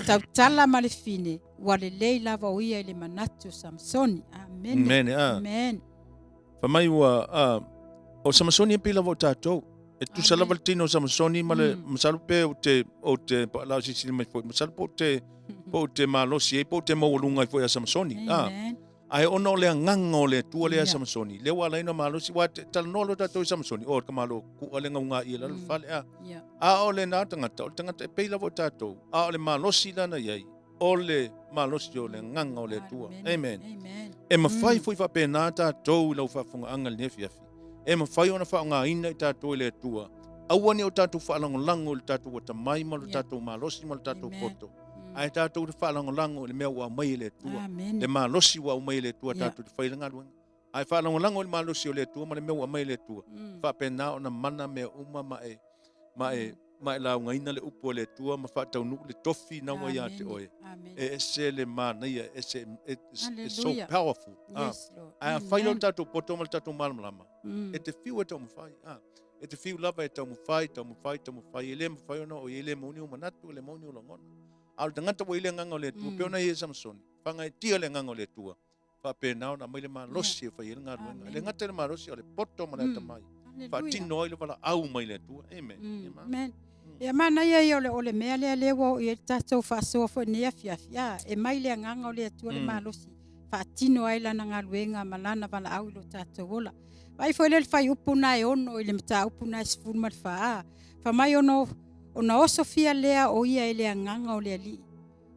tautala ma le fine, ua lelei lava o ia i le manatu o Samasoni. Amene. Amene, a. Amen. Fai mai ua, a, o Samasoni e pei lava o tatou. E tusa lava le tino o Samasoni ma le, masalo pe ou te, ou te, la o silasila mai foi, masalo po o te, po o te malosi ai, po o te maualuga ai foi a Samasoni. A, Amen. ae ona o le agaga o le Atua lea ia Yeah. Samasoni, lea ua ala ai ona malosi, ua te talanoa loa tatou i Samasoni, o le tamaloa ku'a le gauga i lalo le fale, a. Yeah. A o lena tagata, o le tagata e pei lava o tatou, a o le malosi lana i ai, o le malosi o le agaga o le Atua. Amen. Amen. E mafai foi faapena tatou i lau faafofogaaga i lenei afiafi. E mafai ona faaaogaina i tatou e le Atua. Aua ne i o tatou faalagolago i le tatou atamai ma lo tatou malosi ma lo tatou poto. Ae tatou te faalagolago i le mea ua aumai e le Atua. Amen. Le malosi ua aumai e le Atua Yeah. tatou te fai le galuega. Ae faalagolago i le malosi o le Atua ma le mea ua aumai e le Atua. Faapena ona mana mea uma ma e ma e ma e laugaina le upu a le Atua ma faataunuu le tofi na ua ia te oe. Amen. E ese le manaia, e ese, it's so Hallelujah. powerful. Ah. Yes, Lord. Ae afai lo Amen. tatou poto ma le tatou malamalama, e te fiu e taumafai. Ah. E te fiu lava e taumafai, taumafai, taumafai. E le mafai ona o i ai, e le maua ni ou manatu, e le maua ni ou lagona. A o le tagata ua i le agaga o le Atua, pei ona i ai Samasoni, fagaetia le agaga o le Atua, faapena ona aumai le malosi e fai ai le galuega. E le gata i le malosi, o le poto ma le atamai. Hallelujah. Faatino ai le valaau mai le Atua. Amen. Amen. Amen. Ia manaia ia o le, o le mea lea lea ua oo i ai le tatou faasoa foi i lenei afiafi. A, e mai le agaga o le Atua le malosi, faatino ai lana galuega ma lana valaau i lo tatou ola. Vaai foi lea i le fuaiupu lena e 6 i le mataupu lena e 14, a, fai mai ona, ona osofia lea o ia e le agaga o le Alii.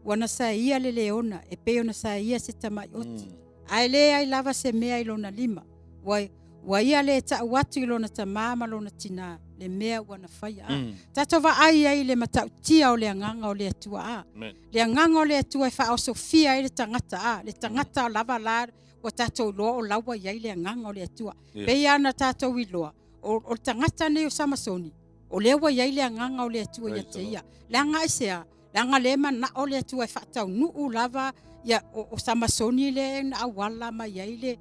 Ua na saeia le leona e pei ona saeia se tamai oti, ae leai lava se mea i lona lima. Ua, ua ia lē ta'u atu i lona tamā ma lona tinā le mea ua na faia. A, tatou vaai ai i le matautia o le agaga o le Atua. A, Amen. le agaga o le Atua e faaosofia ai le tagata. A, le tagata lava la ua tatou iloa o la ua i ai le agaga o le Atua. Yeah. Pei lava ona tatou iloa, o, o le tagata nei o Samasoni, o lea ua i ai le agaga o le Atua ia Praise te the ia. Leaga aisea? Leaga lea e manao le Atua e faataunuu lava ia o, o Samasoni lea na auala mai ai le,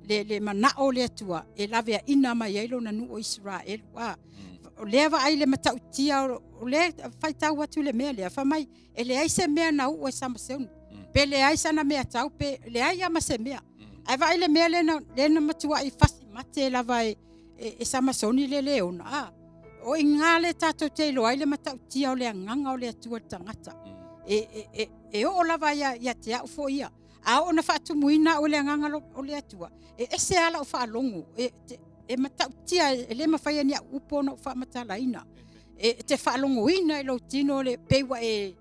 le, le manao o le Atua e laveaina mai ai lona nuu o Isaraelu. A, o lea vaai le matautia o, o lea faitau atu le mea lea, fai mai e leai se mea na uu e Samasoni. Pe leai sana mea tau, pe leai lava ma se mea. Ae vaai le mea lea na, lea na matuai fasi mate lava e, e, e Samasoni le leona. A, o i ina lea tatou te iloa ai le matautia o le agaga o le Atua i le tagata. E, e, e, e oo lava ia, ia te au foi ia. A oo na faatumuina au e le agaga o le Atua, e ese lava lau faalogo, e, te, e matautia, e le mafai e ni au upu ona ou faamatalaina. E, e te faalogoina i lou tino le, pei ua e,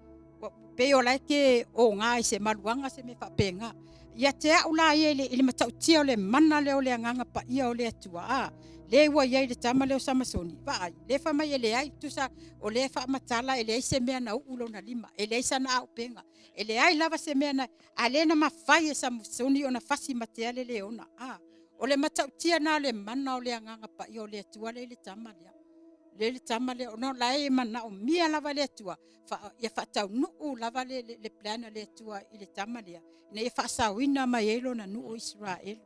pei o la e te oga i se maluaga se mea faapena. Ia te au la ia i le, i le matautia o le mana lea o le agaga paia o le Atua, a, lea ua i ai le tama lea o Samasoni, vaai, lea fai mai e leai, tusa o lea e faamatala e leai se mea na uu lona lima, e leai sana auupega, e leai lava se mea na, a lea na mafai e Samasoni ona fasi matea le leona, a, o le matautia lena o le mana o le agaga paia o le Atua lea i le tama lea. Lea le tama lea, ona o la e manaomia lava e le Atua, fa, ia faataunuu lava le, le, le plan a le Atua i le tama lea, ina ia faasaoina mai ai lona nuu o Isaraelu.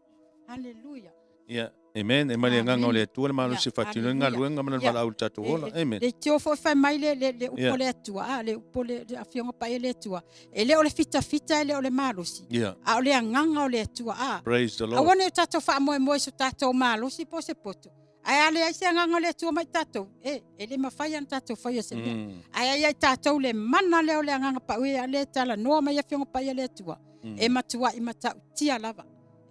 Haleluia. Ia, amen. E mai le agaga o le Atua le malosi e faatino ai galuega ma lana valaau i le tatou ola. Amen. Le leitio foi fai mai le, le, le upu a le Atua, a, le upu le, le afioga paia le Atua, e le o le fitafita, e le o le malosi, a o le agaga o le Atua. A, Praise the Lord. Aua ne i o tatou faamoemoe i so tatou malosi po o se poto, Ae a leai se agaga o le Atua mai tatou, e, e le mafai ona tatou faia se mea. Ae a ia i tatou le mana lea o le agaga paia lea e talanoa mai Afioga Paia le Atua, e matuai matautia lava.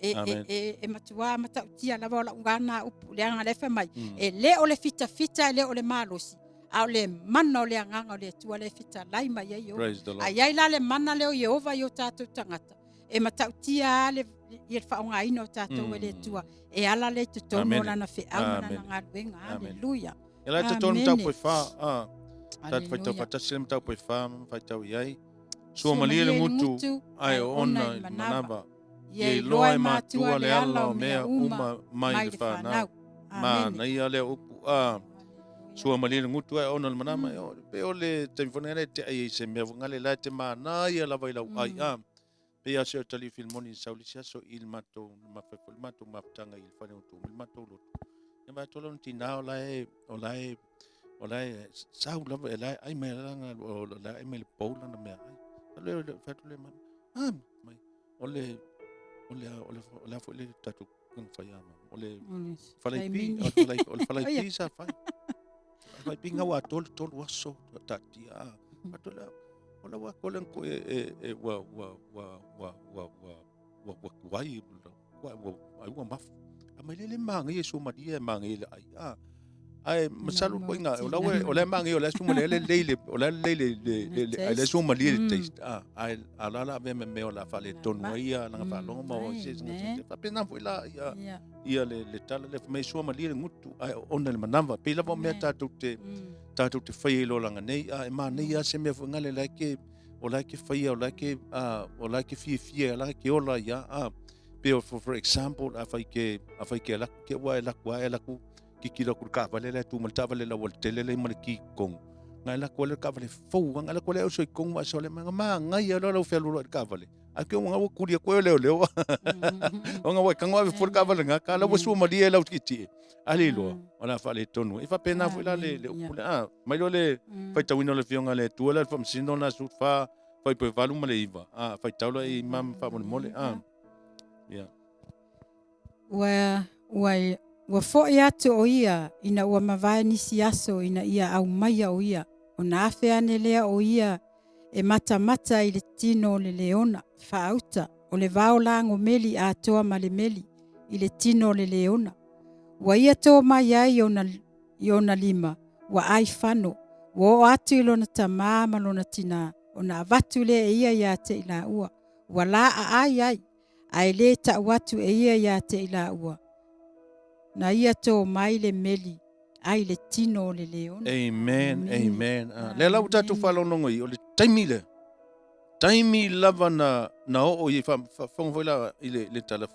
E, e, e, e matua matautia lava o lau gana upu, leaga lea e fai mai, e le o le fitafita, e le o le malosi, a o le mana o le agaga o le Atua lea e fetalai mai ai Ieova. Praise the Lord. A i ai la le mana lea o Ieova i o tatou tagata, e matautia lava le, le faaaogaina o tatou e le Atua e ala lea i totonu o lana feau ma lana galuega. Aleluia. E la totonu mataupu e whā, a, tātou whaitau whatasi le mataupu e whā, ma whaitau i ai. Sua malie le ngutu, ai o ona i manava. Ia iloa e matua le ala o mea uma mai le whanau. Manaia lea upu. a sua malie le gutu ae ona le manama e o pe o le taimi foi lena e te ai ai se mea foi ngale la e te manaia lava i lau ai a pei a se o tali Filimoni i sau le isi aso i le matou mafai foi le matou mafutaga i le fale o tu le matou lotu e vai tola ona tina o la e o la e o la e sau lava e la e ai mai lana o la e ai mai le pou lana mea ai le le fai atu le mai ah mai o le o le o le o le foi le tatou fai a o le falaipi o le falaipi sa fai falaipi ngau a tolu tolu aso taatia atu le o la ua kole ko e e e ua ua ua ua ua ua ua ua tuai ua ua ai ua mafu a mai le le manaia sua malie e manaia le ai a ae masalo ko inga o la o la manaia o la sua malie le lei le o la lei le le le ai le sua malie le taste a ai a la la ve me me o la fale tonu ai ia langa faalogo ma o se se faapena foi la ia ia le le tala le mai sua malie le gutu ai ona le manava pe lava o mea tatou te tatou te fai ai lolaga nei a e manaia se mea foi ngale la ke o la ke faia o la ke o la ke fiafia la ke ola ia a pe for, for example a fai ke a fai ke laku ke ua e laku a e laku kikilo ku ka vale le tu mal ta vale la wal tele le mal ki kong ngai la ko le ka vale fou ngai la ko le so kong ma so le ma ma ngai ya lo fe lo ka vale a ke nga wo kuri ko le le o nga wa ka nga fo ka vale nga ka la wo su ma li e la ki ti a le iloa o la faaletonu e faapena foi la le le upu le a mai lo le faitauina o le afioga le Atua la le faamasino na su fa faipo e valu ma le iva a faitau la i mam faamolemole a ia. Ua, ua, ua fo'i atu o ia ina ua mavae nisi aso ina ia aumaia o ia, ona afe ane lea o ia e matamata i le tino o le leona, faauta, o le vao lagomeli atoa ma le meli i le tino o le leona. Ua ia tō mai ai i ona, i ona lima, ua aifano, ua oo atu i lona tamā ma lona tinā, ona avatu lea e ia iā te i laua, ua laaai ai, ae lē ta'u atu e ia iā te i laua, na ia tō mai le meli ai le tino o le leona. Amen, amen. Ah, lea la ua tatou faalogologo i o le taimi lea. Taimi lava na na oo i faafofoga foi la i le le tala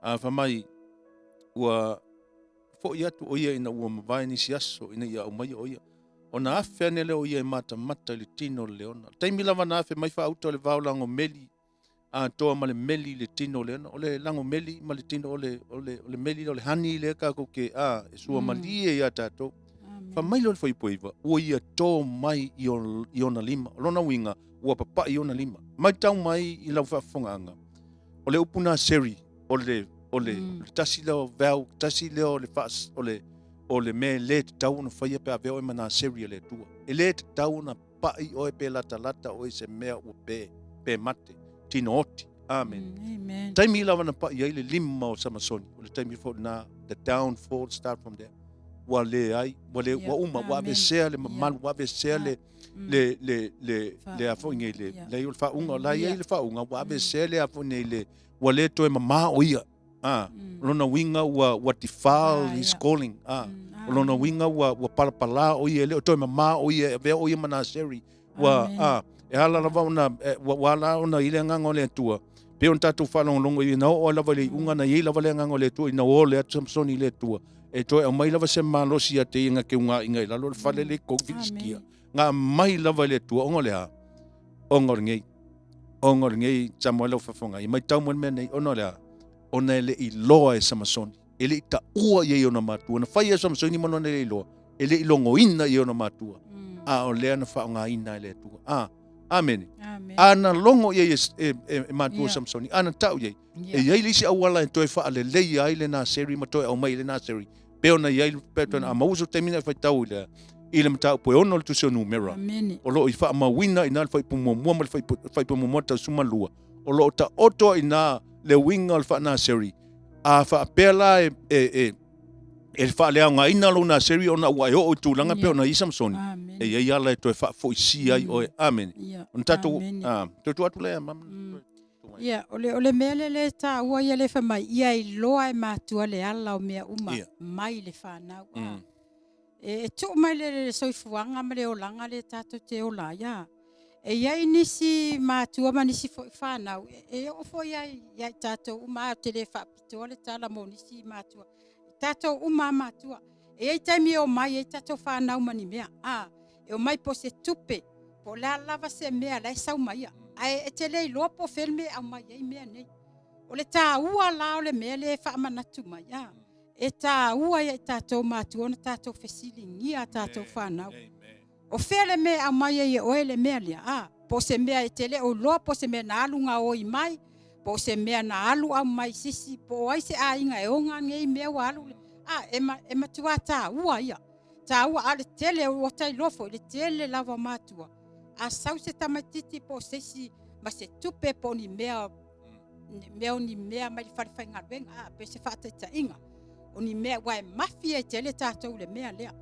a fai mai ua foi atu o ia ina ua mavae nisi aso ina ia aumaia o ia. Ona afe ane lea o ia e matamata i le tino o le leona. Taimi lava na afe mai faauta o le vao lagomeli atoa ma le meli i le tino o le ona. O le lagomeli ma le tino o le, o le, o le meli o le honey lea tatou te a, e sua malie ia tatou. Fai mai lea o le fuaiupu 9, ua ia tō mai i, o, i ona lima. O lona uiga, ua papai i ona lima. Matau mai i lau faafofogaaga, o le upu Naseri, o le, o le, mm. le tasi lea o vow, tasi lea o le, faas, o le, o le mea e le tatau ona faia pe a avea oe ma Naseri a le Atua. E le tatau ona paʻi oe pe latalata oe i se mea ua pe, pe mate, tino oti. Amen. Amen. Taimi lava na paʻi ai le lima o Samasoni, o le taimi foi lena, the downfall start from there. Ua leai, ua le, ua uma, ua aveesea le mamalu, ua aveesea le, le, le, le, le a foi nei le, le o le faauga, la i ai le faauga, ua aveesea le a foi nei le, ua le toe mamā o ia. Ah, lona uiga ua, ua defile his calling. Ah, o lona uiga ua, ua palapalā o ia, e le o toe mamā o ia, e avea o ia ma Naseri. Ua, ah, e ala lava ona, e, ua, ua ala ona i le agaga o le Atua. Pei ona tatou faalogologo i ina oo ai lava i le iuga na i ai lava le agaga o le Atua ina ua ole atu Samasoni i le Atua. E toe aumai lava se malosi ia te ia na te ugaiga i lalo o le fale le i kou Filisitia. Nga aumai lava i le Atua, ona o le a? Ona o lenei. Ona o lenei Samoa lau faafofoga ai. Matau mai le mea nei, ona o le a? Ona e le i iloa e Samasoni. E le i taua i ai e ona matua. Na fai e Samasoni ma lona le iloa. E le i logoina i ona matua. A o lea na faaaogaina e le Atua. A, amene. A na logo i ai e, e, e, e matua yeah. Samasoni, a na tau i ai. E i ai le isi auala e toe faaleleia ai le Naseri ma toe aumai i le Naseri. Pe ona i ai, pe ona a maua so taimi na e faitau i le, i le mataupu e ono o le tusi o Numera. O lo o i faamauina i na le fuaiupu muamua ma le fuaiupu muamua tausuga lua. O lo o taoto ai ina le uiga o le faa-Naseri. A faapea la e, e, e, e faaleaogaina lou Naseri ona ua e oo i tulaga pei ona i ai Samasoni, e i ai ala e toe faafoisia ai oe. Amene. Ona tatou, a, toe tuu atu lea, mama. Ia, o le, o le mea lea e taua ia le fai mai, ia iloa e matua le ala o mea uma mai le fanau. Mm. E, e tuu mai le, le soifuaga ma le olaga le tatou te ola ai. A. E i ai nisi matua ma nisi foi fanau, e, e oo foi ai ia i tatou uma, ou te le faapitoa le tala mo nisi matua. I tatou uma a matua. E i ai taimi e omai ai tatou fanau ma ni mea, a, e omai po o se tupe, po o le a lava se mea la e sau ma ia, ae e te le iloa po o fea le mea e aumai ai mea nei. O le taua la o le mea lea e faamanatu mai, a, e taua ia i tatou matua ona tatou fesiligia a tatou fanau. O fea le mea e aumai ai e oe le mea lea? A, po o se mea e te le o iloa, po o se mea na alu gaoi mai, po o se mea na alu aumai i se isi, po o ai se aiga e ona nei mea ua alu. A, e, e matua taua ia. Taua, a o le tele, ua ta iloa foi, le tele lava o matua, a sau se tamaititi po o se isi ma se tupe po o ni mea, mea o ni mea mai le fale faigaluega, a, pei o se faataitaiga, o ni mea, aua e mafi ai tele tatou i le mea lea,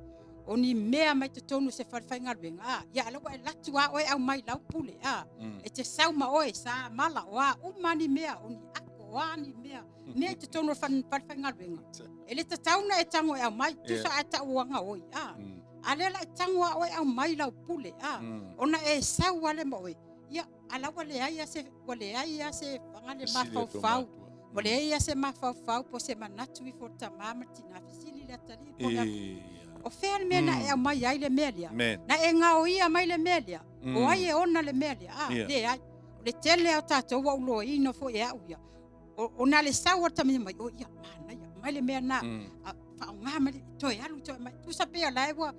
o ni mea mai totonu o se fale faigaluega, a, ia a o la ua e alu atu lava oe aumai i lau pule, a, e te sau ma oe, sa mala, o a uma ni mea, o ni ato, o a ni mea, mea i totonu o le fale faigaluega, e le tatau ona e tago e aumai, tusa ae tau ua gaoi, a, a lea la e tago lava oe aumai lau pule, a, ona e sau lava lea ma oe, ia, a la ua leai lava se, ua leai lava se fagale mafaufau, ua leai lava se mafaufau po o se manatu ifo o le tama ma le tina, fesili le atalii po o le afafine, o fea le mea na e aumai ai le mea lea? Na e gaoia mai le mea lea? O ai e ona le mea lea? A, leai. O le tele lava o tatou ua ou loaina foi e au ia, o na le sau o le tamaiti mai, o ia, manaia, aumai le mea lena, faaaoga mai, toe alu toe aumai. Tusa pei o la e ua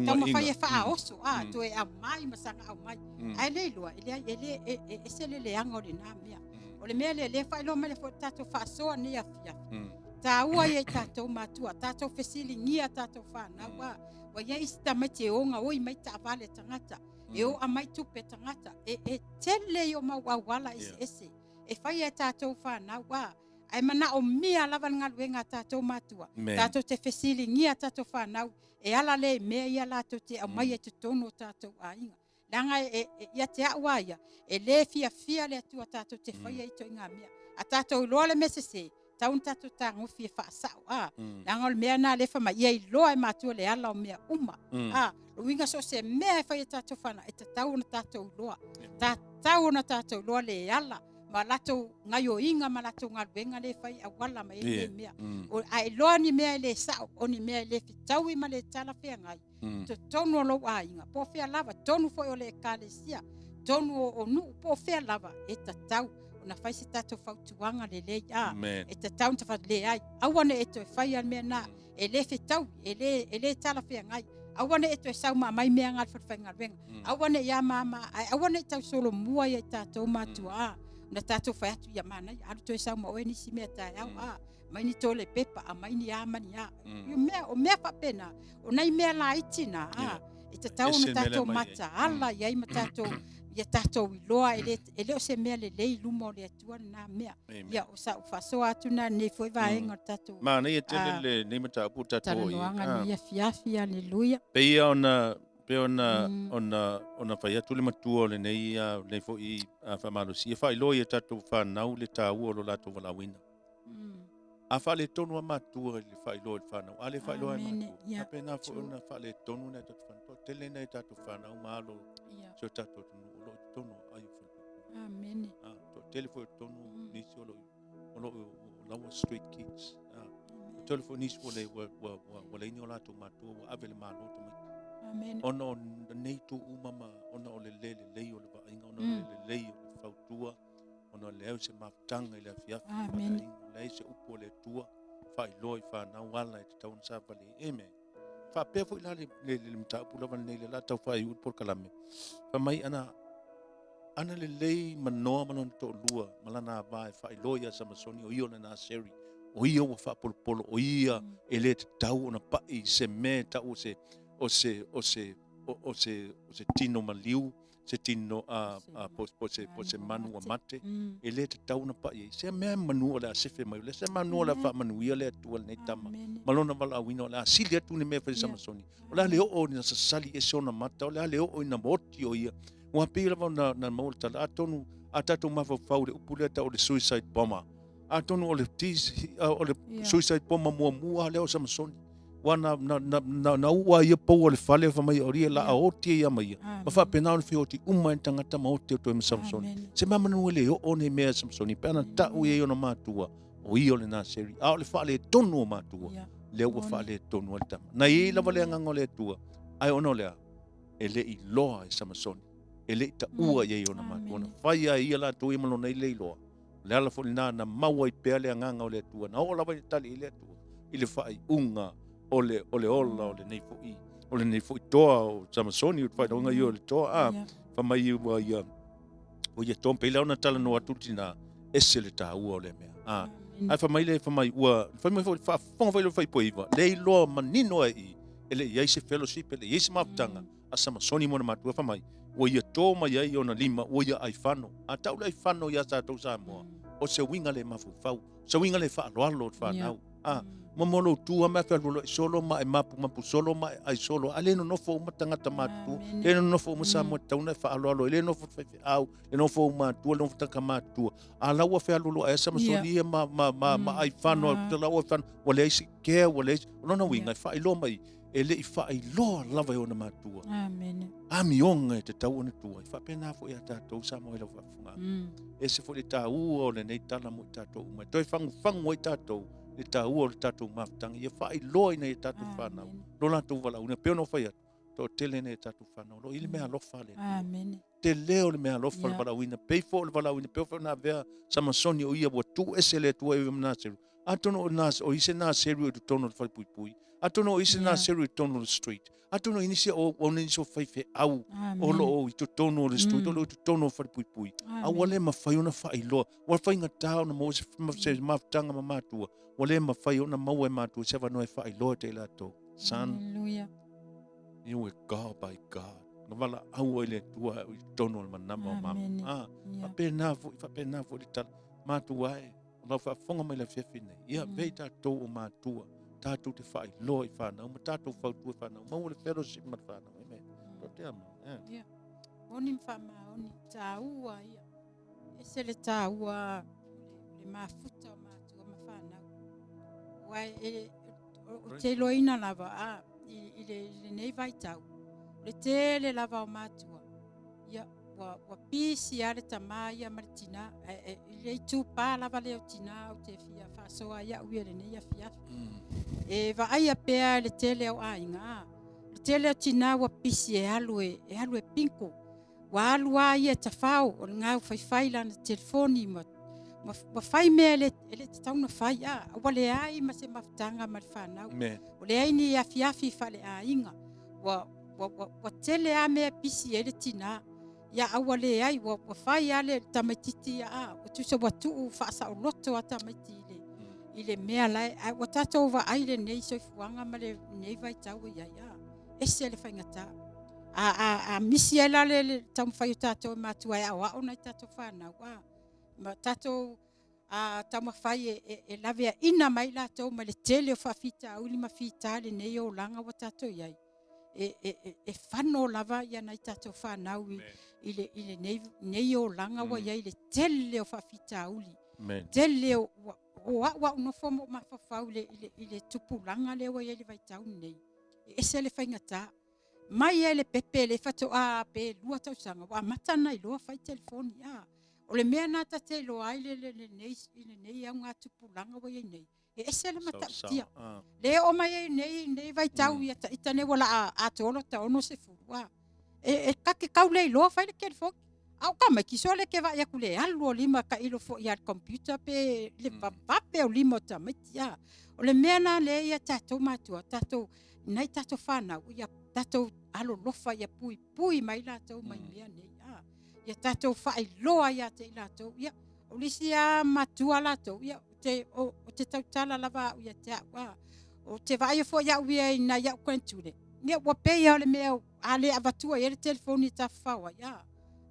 taumafai e faaoso, a, toe aumai ma saga aumai. Ae le iloa, e leai, e le, e ese le leaga o lena mea. O le mea lea, lea e faailoa mai foi le tatou faasoa nei afiafi, taua ia i tatou matua, tatou fesiligia tatou fanau, a, ua i ai isi tamaiti e o gaoi mai taavale a tagata, e o aumai tupe a tagata, e tele ia o mau auala eseese e faia e tatou fanau, a, ae manaomia lava le galuega a tatou matua, tatou te fesiligia tatou fanau e ala lea i mea ia latou te aumaia i totonu o tatou aiga. Leaga e, e, ia te au lava ia, e le fiafia le Atua tatou te faia ituaiga mea. A tatou iloa le mea sese, tau ona tatou tagofi e faasao, a. Leaga o le mea lena lea e fai mai, ia iloa e matua le ala o mea uma. A, o lona uiga so o se mea e fai e tatou fanau, e tatau ona tatou iloa. Tatau ona tatou iloa le ala ma latou gaioiga ma latou galuega lea e fai e auala mai ai nei mea. A iloa ni mea e le sao, o ni mea e le fetaui ma le talafeagai, totonu o lou aiga, po o fea lava, totonu foi o le ekalesia, totonu o nuu, po o fea lava, e tatau ona fai se tatou fautuaga lelei. A, e tatau ona fai, leai, aua ne i e toe faia le mea lena, e le fetaui, e le, e le talafeagai. Aua ne i e toe sau ma aumai mea nga i le falefaigaluega. Aua ne i a ma a ma a, ae aua ne i tausolomua ia i tatou matua, a, ona tatou fai atu, ia manaia, alu toe sau ma oe nisi mea taeao, a, aumai ni toilet paper, aumai ni a ma ni a. O mea, o mea faapena, o nai mea laiti na, a, e tatau ona tatou mataala i ai ma tatou, ia tatou iloa e le, e le o se mea lelei i luma o le Atua lena mea. Ia, o sau faasoa atu na lenei foi vaega o le tatou Manaia tele lenei mataupu ua tatou oo i ai. Talanoaga lenei afiafi, aleluia. Pei ona pei ona ona ona fai atu le matua o lenei lenei foi faamalosi e faailoa i tatou fanau le taua o lo latou valaauina. A faaletonu lava matua i le faailoa i le fanau, a le faailoa e matua, faapena foi ona faaletonu nai tatou fanau. Toatele nai tatou fanau ma alo o si o tatou atunuu o lo o i totonu o aai o falepuipui. Amene. Toatele foi o totonu nisi o lo o lo o laua street kids. Toatele foi nisi ua le ua ua ua ua leai ni o latou matua ua ave i le Malo tamaiti. Amene. Ona o nei itu uma ma ona o le le lelei o le vaaiga, ona o le le lelei o le fautua. ona leai o se mafutaga i le afiafi i faleaiga, leai se upu a le Atua faailoa i fanau ala e tatau ona savali ai. Amen. Faapea foi la le, le, le, le mataupu lava lenei le la tau faaiu le polokalame. Fai mai ana ana lelei Manoa ma lona toalua ma lana ava e faailoa ia Samasoni o ia o le Naseri, o ia ua faapolopolo, o ia e le tatau ona pai i se mea e tau o se o se o se o se o se tino maliu se tino a, a po, po, se, po se manu ua mate, mm. e le tatau ona pai ai. Se mea manu o le a sefe mai, le se manu o le a faamanuia le Atua lenei tama. Ma lona valaauina o le a sili atu ni mea fai Samasoni. O le a le oo ina sasali ese ona mata, o le a le oo ina oti o ia. Ua pei lava na, na maua le tala, atonu a tatou mafaufau le upu lea tau o le suicide bomber. Atonu o le, o le suicide bomber muamua lea o Samasoni. Ua na, na, na, na, na uua ia pou o le fale fa mai o ia la a oti ia mai ia. Ma faapena ona fia oti uma e tagata ma oti o toe ma Samsoni. Se mea manu e le oo nei mea Samsoni pe ana tau ia i ona matua. O ia o le Naseri, a o le faaletonu o matua, lea ua faaletonu ai le tama. Na i ai lava le agaga o le Atua, ae ona o le a? E le i iloa e Samasoni, e le i taua i ai e ona matua. Na fai lava e ia latou ia ma lona ia le iloa. O le ala foi lena na mau ai pea le agaga o le Atua, na oo lava ina tali ai le Atua i le faaiuga o le, o le ola o lenei foi, o lenei foi toa o Samasoni, o le faailoga ia o le toa, a, fai mai ua ia, ua ia toa, pei la ona talanoa atu le tina, ese le taua o lea mea. A, ae fai mai le, fai mai ua, fai mai foi, faafofoga foi le faaipoiva, le iloa manino ai i, e le i ai se fellowship, e le i ai se mafutaga a Samasoni ma ona matua, fai mai, ua ia to mai ai ona lima, ua ia aifano. A tau le aifano ia tatou Samoa, o se uiga le mafaufau, se uiga le faaaloalo o le fanau. A, mo mo lou tu a ma fealualuai solo ma e mapumapu solo ma e ai solo, a le nonofo uma tagata matutua, le nonofo uma Samoa tatau ona e faaaloalo ai, le nonofo faifeau, le nonofo uma matua, le nonofo tagata matutua. A la ua fealualuai ai Samasoni ia ma, ma, ma, ma aifano, a la ua aifano, ua leai se care, ua leai se, o lona uiga e faailoa mai, e le i faailoa lava e ona matua. Amene. Amioga e tatau ona tua ai. Faapena foi ia tatou Samoa i lau faafofogaaga. E ese foi le taua o lenei tala mo i tatou uma. E toe fagufagu ai tatou i le taua o le tatou mafutaga ia faailoa ina ia tatou fanau lo latou valaauina. E pei ona ou fai atu, toatele nai a tatou fanau o lo o i le meaalofa a le Atua. Amene. Tele o le meaalofa o le valaauina, pei foi o le valaauina, pei foi ona avea Samasoni o ia ua tuu ese e le Atua e ave ma Naseru. Atonu o Nas, o i se Naseru i totonu o le falepuipui, atonu o i se Naseru i totonu o le street, atonu o nisi o, o nisi o faifeau o lo o i totonu o le street, o lo o i totonu o le falepuipui, a ua le mafai ona faailoa, ua faigata ona maua se, se mafutaga ma matua, ua le mafai ona maua e matua se avanoa e faailoa te i latou. Son, Hallelujah. you were called by God. Na valaau ai le Atua i totonu o le manama o mama. Ah, faapena foi, faapena foi le tala. Matua e, o lau faafofoga mai le afiafi nei. Ia, vei tatou o matua, tatou te faailoa i fanau, ma tatou fautua i fanau. Maua le fellowship ma le fanau. Amen. Mm. Te ama. Yeah. Yeah. Moni ma faamaoni, taua ia. Ese le taua o le mafuta o matua ma fanau. Aua e, ou te iloaina lava a, i, i, le, i lenei vaitau, o le tele lava o matua, ia, ua, ua pisi lava le tamā ia ma le tinā, e, e, i le itupa lava lea o tinā ou te fia faasoa ai au ia i lenei afiafi. E vaaia pea le tele o aiga, a, le tele o tinā ua pisi e alu e, e alu e pinko, Ua alu lava ia e tafao, o le gau faifai lana telefoni ma, ma, ma fai mea e le, e le tatau ona fai. A, ua leai ma se mafutaga ma le fanau. Amen. Ua leai ni afiafi faaleaiga. Ua, ua, ua, ua tele lava mea e pisi ai le tinā. Ia, a ua leai, ua, ua fai lava le tamaitiiti ia, a, ua tusa ua tuu faasaoloto lava tamaiti i le, i le mea la e, ae ua tatou vaai i lenei soifuaga ma lenei vaitau ua i ai, a, ese le faigata. A, a, a misi ai la le, le taumafai o tatou e matua e aoao nai tatou fanau, a, ma tatou a, taumafai e, e, e laveaina mai latou mai le tele o faafitauli ma fita i lenei olaga ua tatou i ai. E, e, e, e fano lava ia nai tatou fanau i, i, le, i lenei, nei olaga ua i ai le tele o faafitauli. Amen. Tele o, ua, o au au nofo ma ou mafaufau i le, i le, i le tupulaga lea ua i ai i le vaitau lenei. E ese le faigata. Mai ai le pepe le faatoa pe 2 tausaga ua amata ona iloa fai telefoni. A, o le mea lena ta te iloa ai le, le, lenei, i lenei augatupulaga ua i ai nei, e ese le matautia. Le oo mai ai nei, nei vaitau ia ita nei ua laa atoa lota 60, a, e, e kake kau le iloa fai le telefoni. A o tamaiti sole e te vaai atu le alu o lima tailo foi ia le computer pe le vavape o lima o tamaiti a. O le mea na lea ia tatou matua, tatou nai tatou fanau ia tatou alolofa ia puipui mai latou mai mea nei a. Ia tatou faailoa ia te i latou ia o le isi a matua latou ia o te o, o te tautala lava au ia te au a. O te vaaia foi au ia i nai au grandchildren ia ua pei a o le mea a le avatua i ai le telefoni e tafafao ai, a,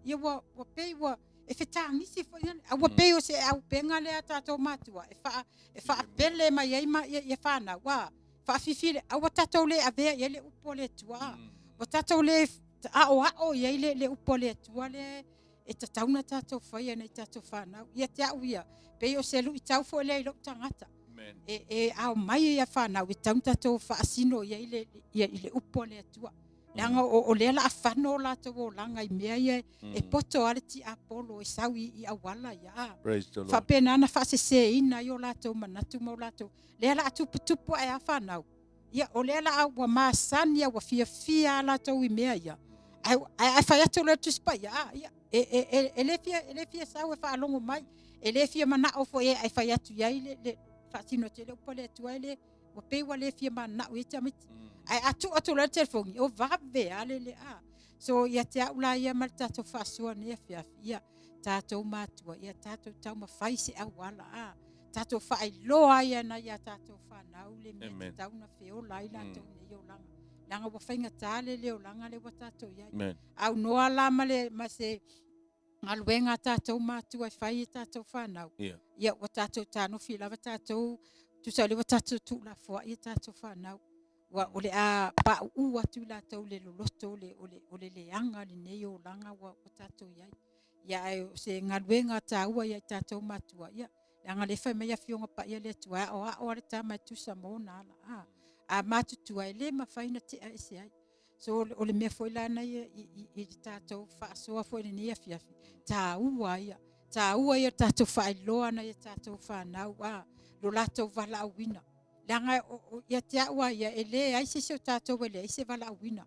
ia ua, ua pei ua, e fetagisi foi, a ua pei o se auupega lea a tatou matua e faa, e faapele mai ai ma, ia, ia fanau, a, faafifile, a ua tatou le avea i ai le upu a le Atua, a, ua tatou le aoao i ai le, le upu a le Atua lea e tatau ona tatou faia e nai tatou fanau. Ia te au ia, pei o se luitau foi lea i lou tagata. E, e ao mai ia fanau e tatau ona tatou faasino i ai le, ia, i le upu a le Atua. Leaga o lea la a fano o latou olaga i mea ia e poto a le tiapolo e sau i auala ia a. Faapena ona faaseseina ai o latou manatu ma o latou lea la a tuputupu ae a fanau. Ia o lea la a ua masani a ua fiafia a latou i mea ia. Ae a fai atu loa e le Tusi Paia, a ia e le fia sau e faalogo mai, e le fia manao foi e fai atu i ai le faasino atu i ai le upu a le Atua e le ua pei ua le fia mananao i ai tamaiti. Ae a tuu atu loa le telefoni, ua vave lava le a. So ia te au la ia ma le tatou faasoa i lenei afiafi, ia tatou matua, ia tatou taumafai se auala a tatou faailoa ai i nai a tatou fanau le mea e tatau ona feola ai latou i lenei olaga. Leaga ua faigata le le olaga lea ua tatou i ai. Aunoa la ma se galuega a tatou matua e fai i tatou fanau, ia ua tatou fetanofi lava tatou, tusa o lea ua tatou tuulafoai a tatou fanau. Ua o le a pauu atu i latou i le loloto o le leaga o lenei olaga ua tatou i ai. Ia ae o se galuega taua ia i tatou matua, ia leaga o lea e fai mai Afioga Paia a le Atua, e aoao lava le tama e tusa ma ona ala. A matutua, e le mafai ona tea ese ai. So o le mea foi la lena i le tatou faasoa foi i lenei afiafi, taua ia, taua ia o le tatou faailoa i nai a tatou fanau lo latou valaauina. Leaga ia te au lava ia, e leai se isi o tatou e leai se valaauina.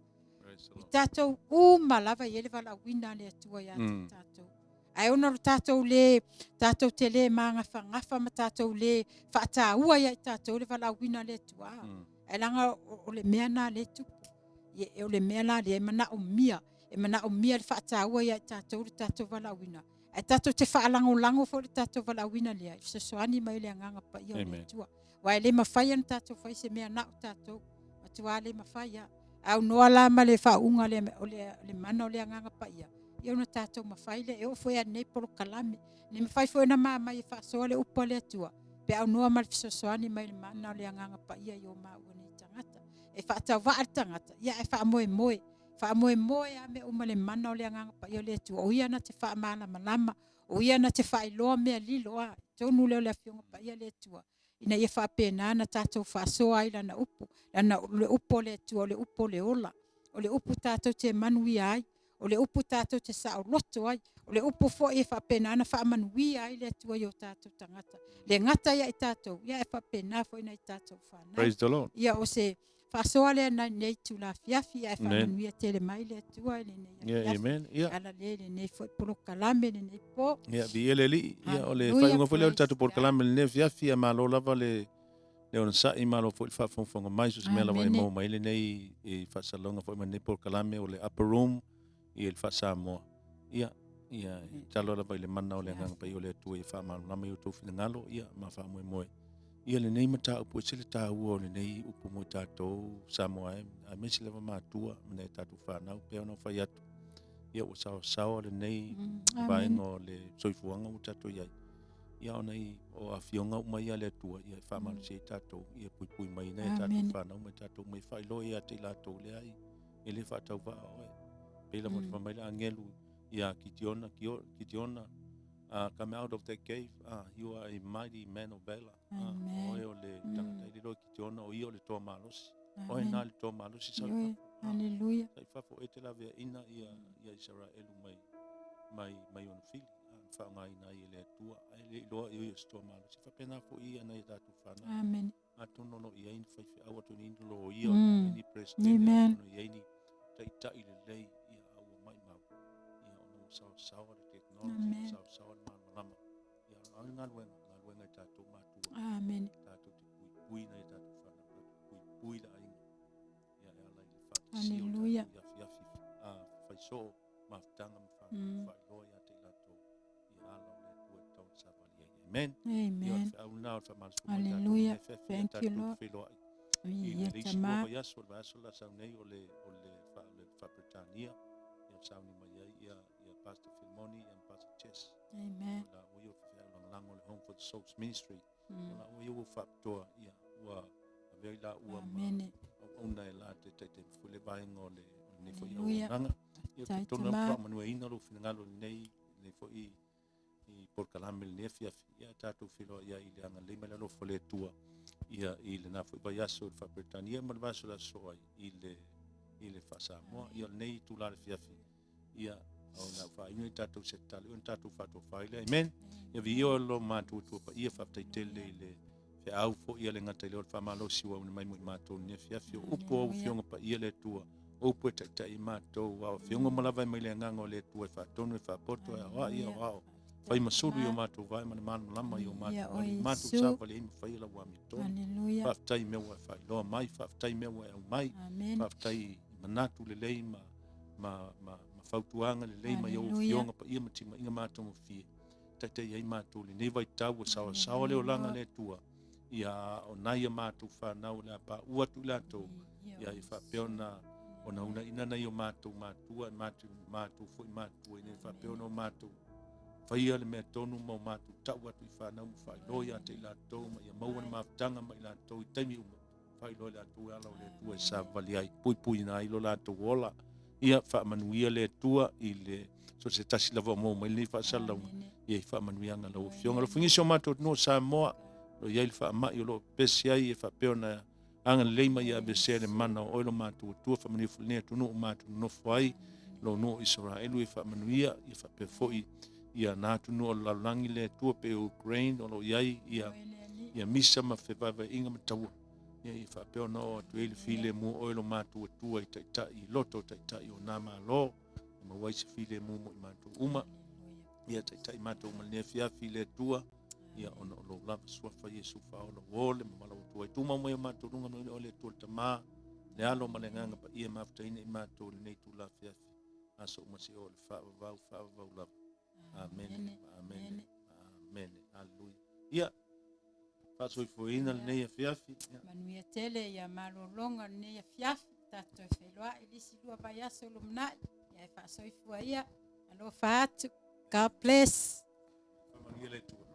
O tatou uma lava e i ai le valaauina a le Atua ia te tatou. Ae ona o le tatou le, tatou te le magafagafa ma tatou le faataua ia i tatou le valaauina a le Atua. Ae leaga o le mea lena lea e tupu. O le mea la lea e manaomia, e manaomia le faataua ia i tatou le tatou valaauina. Ae tatou te faalagolago foi le tatou valaauina lea i fesoasoani mai le Agaga Paia o le Atua. Aua e le mafai ona tatou fai se mea na o tatou, matua le mafai lava. Aunoa la ma le faauuga o le mana o le Agaga Paia, ia ona tatou mafai lea. E oo foi lava i lenei polokalame, e le mafai foi ona mamai e faasoa le upu a le Atua, pe aunoa ma le fesoasoani mai le mana o le Agaga Paia i o maua nei tagata. E faatauvaa le tagata, ia ae faamoemoe, faamoemoe lava mea uma i le mana o le Agaga Paia o le Atua, o Ia na te faamalamalama, o Ia na te faailoa mea lilo i totonu lea o le Afioga Paia a le Atua, ina ia faapena ona tatou faasoa ai i Lana upu, leaga o le upu a le Atua o le upu o le ola, o le upu tatou te manuia ai, o le upu tatou te saoloto ai, o le upu foi e faapena ona faamanuia ai le Atua i o tatou tagata. E le gata ia i tatou, ae faapena foi i nai a tatou fanau. Praise the Lord. Ia o se faasoa lea nai lenei itula afiafi, ae faamanuia tele mai le Atua i lenei afiafi. Amen. Yeah. Ala le lenei foi polokalame lenei po. Yeah, viia le Alii. Ia o le faaiuga foi lea o le tatou polokalame lenei afiafi, ia malo lava le onosai, malo foi le faafogafoga mai, so se mea lava e maua mai lenei i faasalalauga foi ma lenei polokalame o le Upper Room i le Faa-Samoa. Ia, ia tatalo lava i le mana o le Agaga Paia o le Atua ia faamalamalama i outou finagalo, ia ma faamoemoe. Ia lenei mataupu e ese le taua o lenei upu mo i tatou Samoa e, aemaise lava matua ma nai a tatou fanau, pei ona ou fai atu, ia ua saosaoa lenei vaega o le soifuaga ua tatou i ai. Ia ona i o afioga uma ia a le Atua, ia e faamalosi ai tatou, ia puipui mai nai a tatou fanau ma i tatou uma, ia faailoa ia te i latou, leai, e le faatauvaa oe. Pei lava ona fai mai le agelu ia Kitiona, Kitiona, come out of that cave, you are a mighty man of valor. Oe o le tagata e lilo i Kitiona, o ia o le toa malosi. Oe na le toa malosi sau i fafo. Hallelujah. Sau i fafo e te laveaina ia ia Isaraelu mai mai mai ona fili. Faaaogaina ai e le Atua. Ae le iloa i o ia o se toa malosi. Faapena foi ia nai a tatou fanau. Amen. Atonu o lo o i ai ni faifeau, atonu i ai ni loia, atonu i ai ni Peresetene, atonu i ai ni taitai lelei, ia, a ua maumau, ia, ona ua saosaoa le technology, ua saosaoa le malamalama. Ia, a o le galuega, galuega i tatou matua. Amen. Tatou te puipui nai a tatou fanau, tatou puipui le aiga, ia, e ala i le faatasia o tatou i afiafi faisoo, mafutaga ma fanau, faailoa ia te i latou ia ala o le Atua e tatau ona savali ai. Amen. Amen. Ia, o le feau lena o le faamalosi mai tatou. Hallelujah. Thank you, Lord. Feiloai. I le isi lua vaiaso, le vaiaso la sau nei o le o le fa le Faa-Peretania, ia sauni mai ai ia ia Pastor Filimoni ia ma Pastor Jess. Amen. O la ua ia o faifeau lagolago le Home for the Souls Ministry. O la ua ia ua faapitoa ia ua avea i la ua ma auauna e la te taitai foi le vaega o le o lenei foi auaunaga. Ia Faafetai, talitonu Tama. faamanuiaina lou finagalo i lenei lenei foi i polokalame i lenei afiafi, ia tatou feiloai ai i le agalelei ma le alofa o le Atua ia i lena foi vaiaso i le Faa-Peretania ma le vaiaso o le aso ai i le i le faa-Samoa. Ia, o lenei itula i le afiafi, ia, o le a ou faaiu nei tatou se tatalo ona tatou faatofa ai lea. Amen. Ia viia Oe lo matou Atua paia, faafetai tele i le feau foi a le gata i le o le faamalosi ua auina mai mo i matou i lenei afiafi. O upu o au Afioga paia le Atua, o upu e taitai i matou, a o afioga uma lava e mai le Agaga o le Atua e faatonu, e faapoto, e aoai, e aoao, fai ma sulu i o matou vae ma le malamalama i o matou vale, i matou savali ai ma faia lau amiotonu. Faafetai i mea ua e faailoa mai, faafetai i mea ua e aumai, faafetai i manatu lelei ma ma, ma, ma fautuaga lelei mai ou afioga paia ma timaiga matagofie, taitai ai matou i lenei vaitau ua saoasaoa le olaga a le Atua, ia o nai a matou fanau o le a paua atu i latou, ia ia faapea ona ona unaina nai o matou matua e matou, matou foi matua ina ia faapea ona o matou faia le mea tonu ma o matou tau atu i fanau ma faailoa ia te i latou ma ia maua le mafutaga ma i latou i taimi uma faailoa i latou e ala o le Atua e savavali ai, puipuiina ai lo latou ola. Ia faamanuia le Atua i le so se tasi lava o maua mai lenei faasalalauga. Ia i faamanuiaga lau Afioga. Alofagia si o matou atunuu o Samoa, o lo o i ai le faamai o lo o pepesi ai e faapea ona agalelei ma ia aveesea le mana o oe lo matou Atua. Faamanuia foi lenei atunuu matou nonofo ai, lou nuu o Isaraelu ia faamanuia, ia faapea foi ia na atunuu o le lalolagi le Atua pei o Ukraine o lo o i ai ia ia misa ma fevaevaeaiga ma taua, ia ia faapea ona oo atu ai le filemu o oe lo matou Atua i taitai i loto o taitai o nā Malo, e maua ai se filemu mo i matou uma. Ia taitai matou uma i lenei afiafi i le Atua, ia ona o lou lava suafa Iesu faaola ua ole ma valaau atu ai. Tumau mai o matou luga ma o le Atua le Tama, le Alo ma le Agaga Paia e mafutaina i matou i lenei itula afiafi, aso uma seia oo i le faavavau, faavavau lava. Amene, amene, amene. Haleluia. Ia, faasoifuaina lenei afiafi. Ia. Manuia tele ia malologa lenei afiafi, tatou toe feiloai i le isi 2 vaiaso o lumanai. Ia e faasoifua ia. Alofa atu. God bless. Faamanuia le Atua.